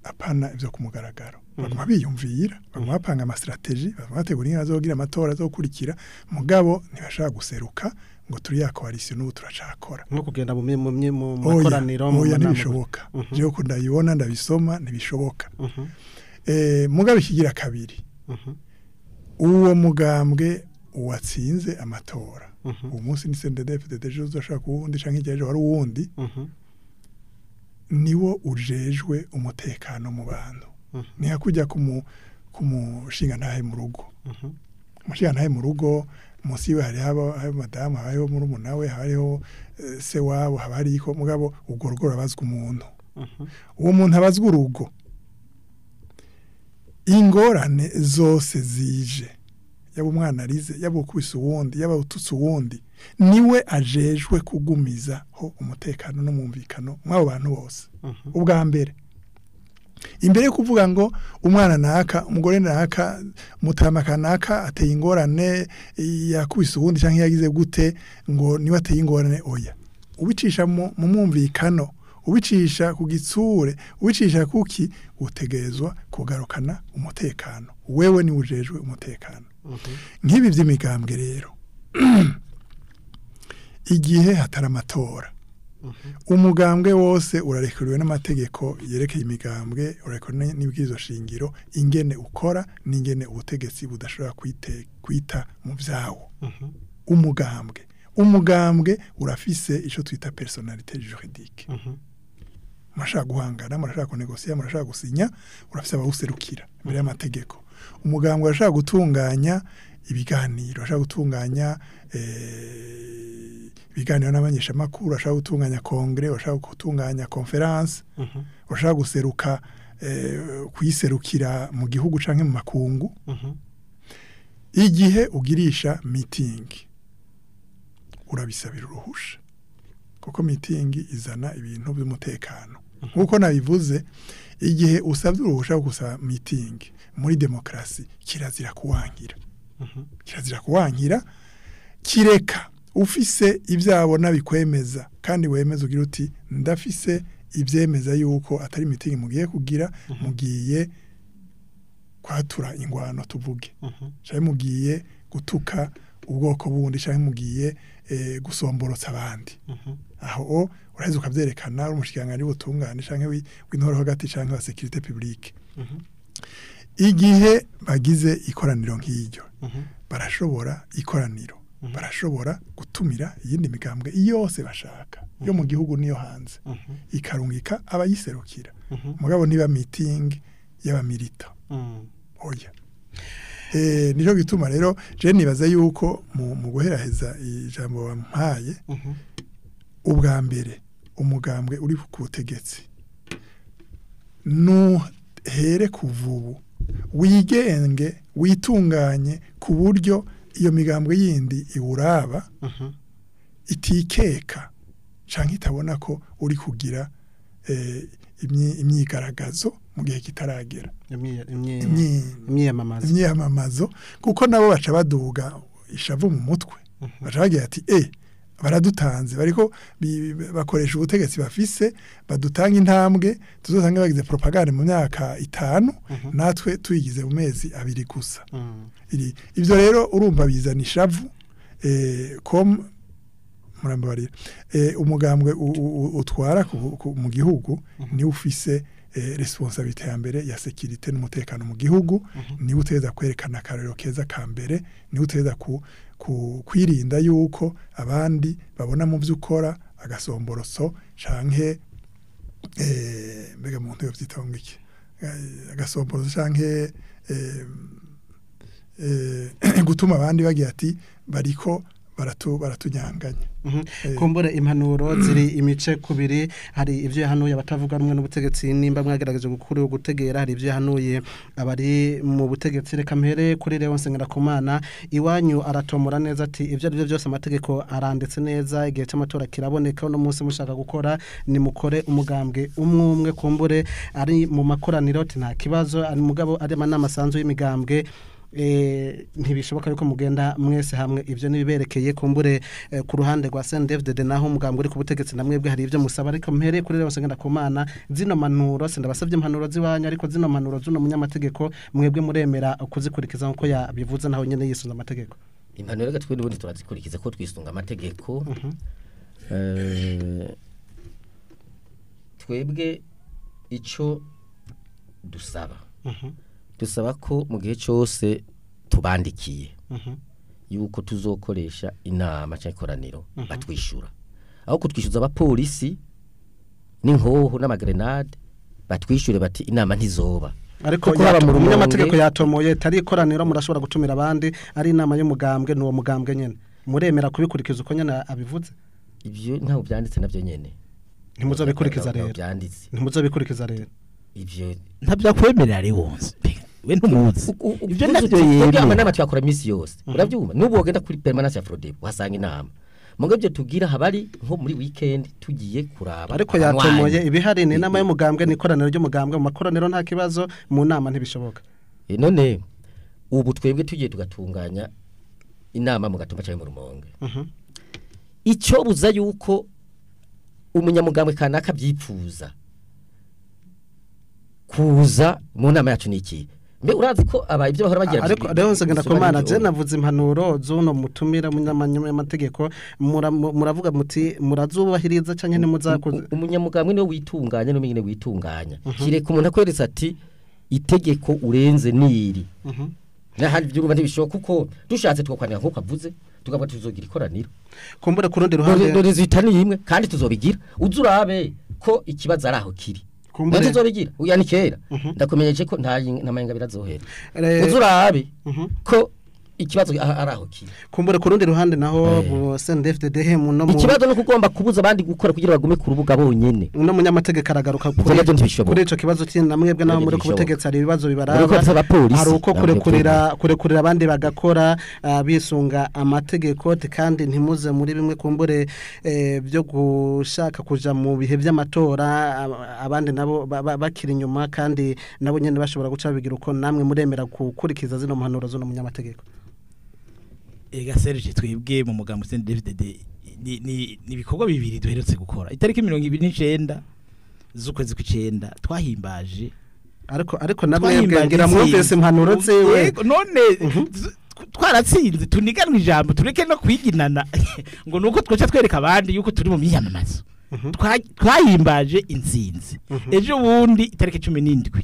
apana ivyo ku mugaragaro. Baguma biyumvira, baguma bapanga ama stratégie, baguma bategura ingene bazogira amatora azokurikira, mugabo ntibashaka guseruka ngo turi ya coalition n'ubu turacakora. Nko kugenda mu Oya, makoraniro mu oya, manama. Ntibishoboka. Jewe uko ndabibona, ndabisoma, ntibishoboka. Mugabo ikigira kabiri, uwo mugambwe watsinze amatora uwo munsi ni CNDD-FDD, ejo uzoshaka uwundi canke hirya y'ejo hari uwundi, niwo ujejwe umutekano mu bantu. Ni hakujya kumushinga ntahe mu rugo. Umushinga ntahe mu rugo, munsi yiwe hariho hariho madamu, haba hariho murumuna we, haba hariho se wabo, haba hariko, mugabo urwo rugo rurabazwa umuntu. Uwo muntu abazwa urugo, ingorane zose zije, yaba umwana arize, yaba ukubise uwundi, yaba ututse uwundi, niwe ajejwe kugumizaho umutekano n'umwumvikano mw'abo bantu bose. Ubwa mbere, imbere yo kuvuga ngo umwana naka, umugore naka, mutama kanaka ateye ingorane, yakubise uwundi canke yagize gute, ngo niwe ateye ingorane, oya, ubicisha mu mwumvikano, ubicisha ku gitsure, ubicisha kuki, utegerezwa kugarukana umutekano. Wewe ni ujejwe umutekano. Nk'ibi by'imigambwe rero, igihe hatari amatora, umugambwe wose urarekuriwe n'amategeko yerekeye imigambwe, urarekuriwe n'ibwirizwa shingiro ingene ukora n'ingene ubutegetsi budashobora kwita mu vyawo. Umugambwe urafise ico twita personnalité juridique. Murashaka guhangana, murashaka kunegosiya, murashaka gusinya, urafise abawuserukira imbere y'amategeko. Umugambwe urashaka gutunganya ibiganiro, urashaka gutunganya ibiganiro n'abanyeshamakuru, urashaka gutunganya congrès, urashaka gutunganya conférence, urashaka guseruka, kuyiserukira mu gihugu canke mu makungu. Igihe ugirisha meeting urabisabira uruhusha, kuko meeting izana ibintu by'umutekano. Nkuko nabivuze, igihe usabye uruhusha rwo gusaba meeting muri demokrasi, kirazira kuwangira, kirazira kuwangira, kireka ufise ivyabona bikwemeza, kandi wemeza ugira uti ndafise ivyemeza yuko atari meeting mugiye kugira, mugiye kwatura ingwano tuvuge, canke mugiye gutuka ubwoko bundi, canke mugiye gusomborotsa abandi. Aho uraheza ukavyerekana uri umushikiranganji w'ubutungane canke w'intore hagati canke wa sécurité publique. Igihe bagize ikoraniro nk'iryo, barashobora ikoraniro, barashobora gutumira iyindi migambwe yose bashaka yo mu gihugu niyo hanze, ikarungika abayiserukira. Mugabo niba meeting y'abamilita, oya. Nico gituma rero je nibaza yuko mu guheraheza ijambo wampaye, ubwa mbere umugambwe uri ku butegetsi Nuhere kuvubu wigenge witunganye ku buryo iyo migambwe yindi iwuraba itikeka canke itabona ko uri kugira imyigaragazo mu gihe kitaragera imyiyamamazo kuko nabo baca baduga ishavu mu mutwe baca bagira ati baradutanze bariko bakoresha ubutegetsi bafise badutanga intambwe tuzosanga bagize propaganda mu myaka 5 natwe tuyigize mu mezi 2 gusa. Ivyo rero urumva bizana ishavu kom murambabarira umugambwe utwara mu gihugu ni ufise responsabilité ya mbere ya sécurité n'umutekano mu gihugu ni uteza kwerekana akarero keza ka mbere ni uteza kwirinda yuko abandi babona mu vyukora agasomboroso canke mbega muntu yovyita ngiki agasomboroso canke gutuma abandi bagira ati bariko baratunyanganya. Kumbure impanuro ziri imice kubiri hari ivyo yahanuye abatavuga rumwe n'ubutegetsi nimba mwagerageje gukuru gutegera hari ivyo yahanuye abari mu butegetsi. Reka mpere kuri Leonce Ngirakumana iwanyu aratomora neza ati ivyo ari byo byose amategeko aranditse neza igihe cy'amatora kiraboneka no munsi mushaka gukora ni mukore umugambwe umwe umwe kumbure ari mu makoraniro ati nta kibazo ari mugabo ari amanama asanzwe y'imigambwe ntibishoboka yuko mugenda mwese hamwe ivyo nibiberekeye kumbure ku ruhande rwa CNDD-FDD naho umugambwe uri ku butegetsi namwebwe hari ivyo musaba. Ariko mpere kuri Leonce Ngendakumana zino manuro sindabasabye impanuro ziwanyu ariko zino manuro zuno munyamategeko mwebwe muremera kuzikurikiza nkuko yabivuze naho nyene yisunza amategeko. Impanuro reka twe n'ubundi turazikurikiza ko twisunga amategeko. Twebwe ico dusaba dusaba ko mu gihe cyose tubandikiye yuko tuzokoresha inama cyangwa ikoraniro batwishura aho kutwishyuza abapolisi n'inkoho n'amagrenade batwishyure bati inama ntizoba. Ariko umunyamategeko yatomoye tari ikoraniro murashobora gutumira abandi ari inama y'umugambwe n'uwo mugambwe nyene muremera kubikurikiza uko nyene abivuze. Ibyo ntaho byanditse navyo nyene ntimuzobikurikiza rero ntimuzobikurikiza rero ivyo ntabyakwemerera Leonce we ntumuzi ivyo navyo yemera amanama twakora misi yose urabyumva nubu wogenda kuri permanence ya Frodeb uhasanga inama mugo byo tugira habari nko muri weekend tugiye kuraba. Ariko yatomoye ibihari ni inama y'umugambwe ni ikoraniro ry'umugambwe mu makoraniro nta kibazo mu nama ntibishoboka. None ubu twebwe tugiye tugatunganya inama mu Gatumba cyangwa mu Rumonge icyo buza yuko umunyamugambwe kanaka byipfuza kuza mu nama yacu niki mbe urazi ko aba ibyo bahora bagira. Ariko Leonce Ngendakumana je navuze impanuro zuno mutumira munyamategeko muravuga muti murazubahiriza canke ntimuzakoze. Umunyamugambwe niwe witunganya n'umwe witunganya kireka umuntu akweretse ati itegeko urenze niri nahandi byuruba ntibishoboka kuko dushatse twokwanira nkuko avuze tugavuga tuzogira ikoraniro kumbure kurundi ruhande dore zitani imwe kandi tuzobigira uzurabe ko ikibazo ari aho kiri kumbure tuzobigira uya ni kera ndakumenyeje ko nta namayenga birazohera uzurabe ko ikibazo ari aho kiri kumbure kurundi ruhande naho CNDD-FDD no mu ikibazo no kugomba kubuza abandi gukora kugira bagume ku rubuga bonyene no munyamategeko aragaruka kuri ico kibazo cy'inamwebwe naho muri ku butegetsi ari ibibazo bibaraba hari uko kurekurira abandi bagakora bisunga amategeko kandi ntimuze muri bimwe kumbure byo gushaka kuja mu bihe by'amatora abandi nabo bakiri inyuma kandi nabo nyene bashobora guca bigira uko namwe muremera gukurikiza zino mpanuro zo munyamategeko. Ega Serge twebwe mu mugambo CNDD-FDD ni ibikorwa bibiri duherutse gukora itariki 29 z'ukwezi kw'icenda twahimbaje ariko namwebwe ngira mwumvise impanuro ziwe none twaratsinze tuniganwe ijambo tureke no kwiginana ngo nuko twoca twereka abandi yuko turi mu miyamamazo twahimbaje intsinzi ejo bundi itariki 17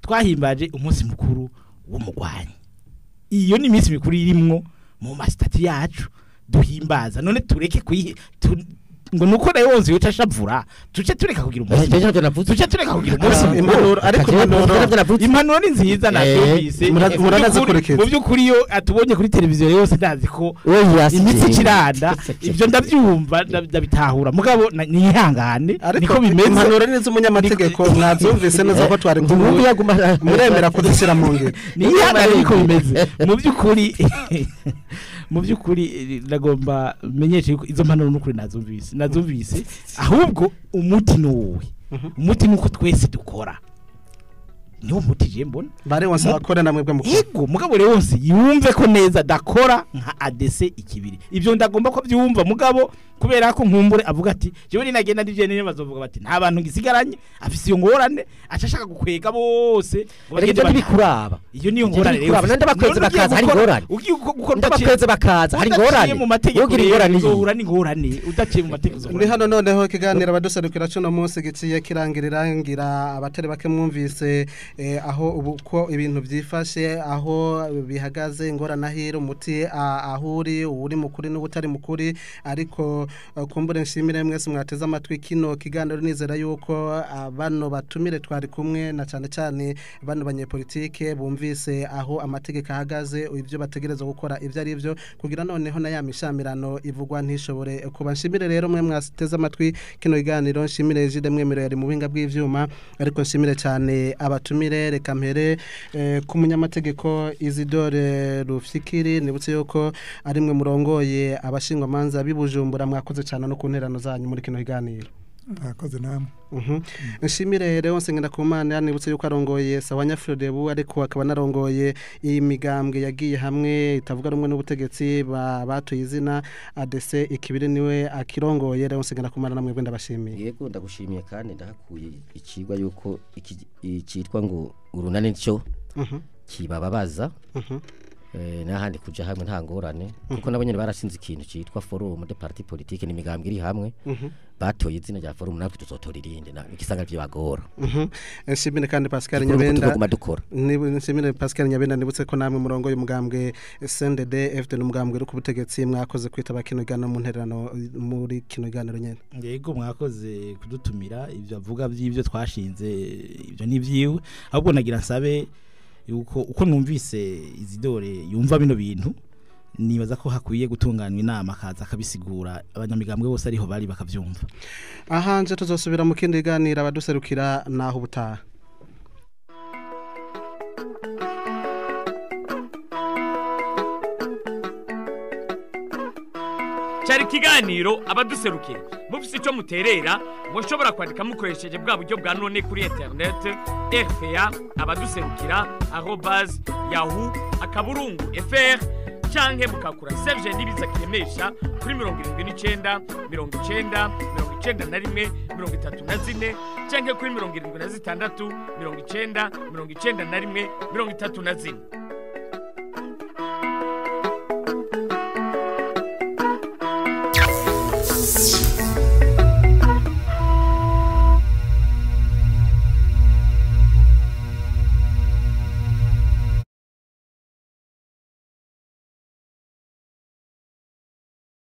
twahimbaje umunsi mukuru w'umugwanyi. Iyo ni iminsi mikuru irimwo mu masitati yacu duhimbaza none tureke ngo nuko Leonce yoca ashavura tuce tureka kugira umunsi tuce tureka kugira umunsi impanuro ariko impanuro ni nziza nabyumvise muranazikurikiza mu by'ukuri iyo atubonye kuri televiziyo yose ndazi ko imitsi kiranda ibyo ndabyumva ndabitahura mugabo nihangane niko bimeze impanuro ni z'umunyamategeko mwazumvise neza ko twari kumwe muremera kudushyira mu ngiro nihangane niko bimeze mu by'ukuri ndagomba menyeshe yuko izo mpanuro n'ukuri nazumvise ahubwo umuti ni wowe umuti nuko twese dukora niwo muti je mbona bare wonse bakora namwe bwa mukuru yego mugabo rero wonse yumve ko neza dakora nka ADC ikibiri ibyo ndagomba ko byumva mugabo kubera ko nkumbure avuga ati jewe ninagenda ndivye nene bazovuga bati nta bantu ngisigaranye afise iyo ngorane acashaka gukwega bose bagende bikuraba iyo niyo ngorane rero ndabakweze bakaza hari ngorane ndabakweze bakaza hari ngorane ugira ingorane uzohura n'ingorane udaciye mu mategeko ndi hano noneho kiganira abaduserukira cuno munsi giciye kirangirirangira abatari bake mwumvise aho uko ibintu byifashe aho bihagaze ingorane ahira umuti ahuri uri mukuri n'ubutari mukuri ariko kumbure nshimire mwese mwateze amatwi kino kiganiro nizera yuko bano batumire twari kumwe na cyane cyane bano banyepolitike bumvise aho amategeko ahagaze ibyo bategereza gukora ibyo ari byo kugira noneho na ya mishamirano ivugwa ntishobore kuba nshimire rero mwe mwateze amatwi kino kiganiro nshimire Jide Mwemero yari mu buhinga bw'ivyuma ariko nshimire cyane abatumire reka mpere ku munyamategeko Isidore Rufyikiri nibutse yuko ari mwe murongoye abashingwamanza b'iBujumbura mwakoze cyane no ku nterano zanyu muri kino kiganiro mwakoze namwe nshimire Leonce Ngendakumana nibutse yuko arongoye Sawanya Frodebu ariko akaba narongoye iyi migambwe yagiye hamwe itavuga rumwe n'ubutegetsi batuye izina ADC ikibiri niwe akirongoye Leonce Ngendakumana namwe ndabashimiye yego ndagushimiye kandi ndahakuye ikigwa yuko ikitwa ngo urunane cyo kibababaza n'ahandi kuja hamwe nta ngorane kuko nabo nyene barashinze ikintu citwa forum de parti politique n'imigambwe iri hamwe batoye izina rya forum natwe tuzotora irindi na ikisanga byo bagora nshimire kandi Pascal Nyabenda nshimire Pascal Nyabenda nibutse ko namwe murongo y'umugambwe SNDD FD n'umugambwe uri ku butegetsi mwakoze kwitaba kino gano mu ntererano muri kino ganiro nyene yego mwakoze kudutumira ibyo avuga by'ibyo twashinze ibyo nivyiwe ahubwo nagira nsabe yuko uko numvise Isidore yumva bino bintu nibaza ko hakwiye gutunganywa inama akaza akabisigura abanyamigambwe bose ariho bari bakavyumva ahanje tuzosubira mu kindi ganira abaduserukira naho ubutaha cyari kiganiro abaduserukira mufise ico muterera mushobora kwandika mukoresheje bwa buryo bwa none kuri internet rpa abaduserukira @yahoo.fr canke mukakura Serge Nibiza kiremesha kuri 79 90 91 34 canke kuri 76 90 91 34.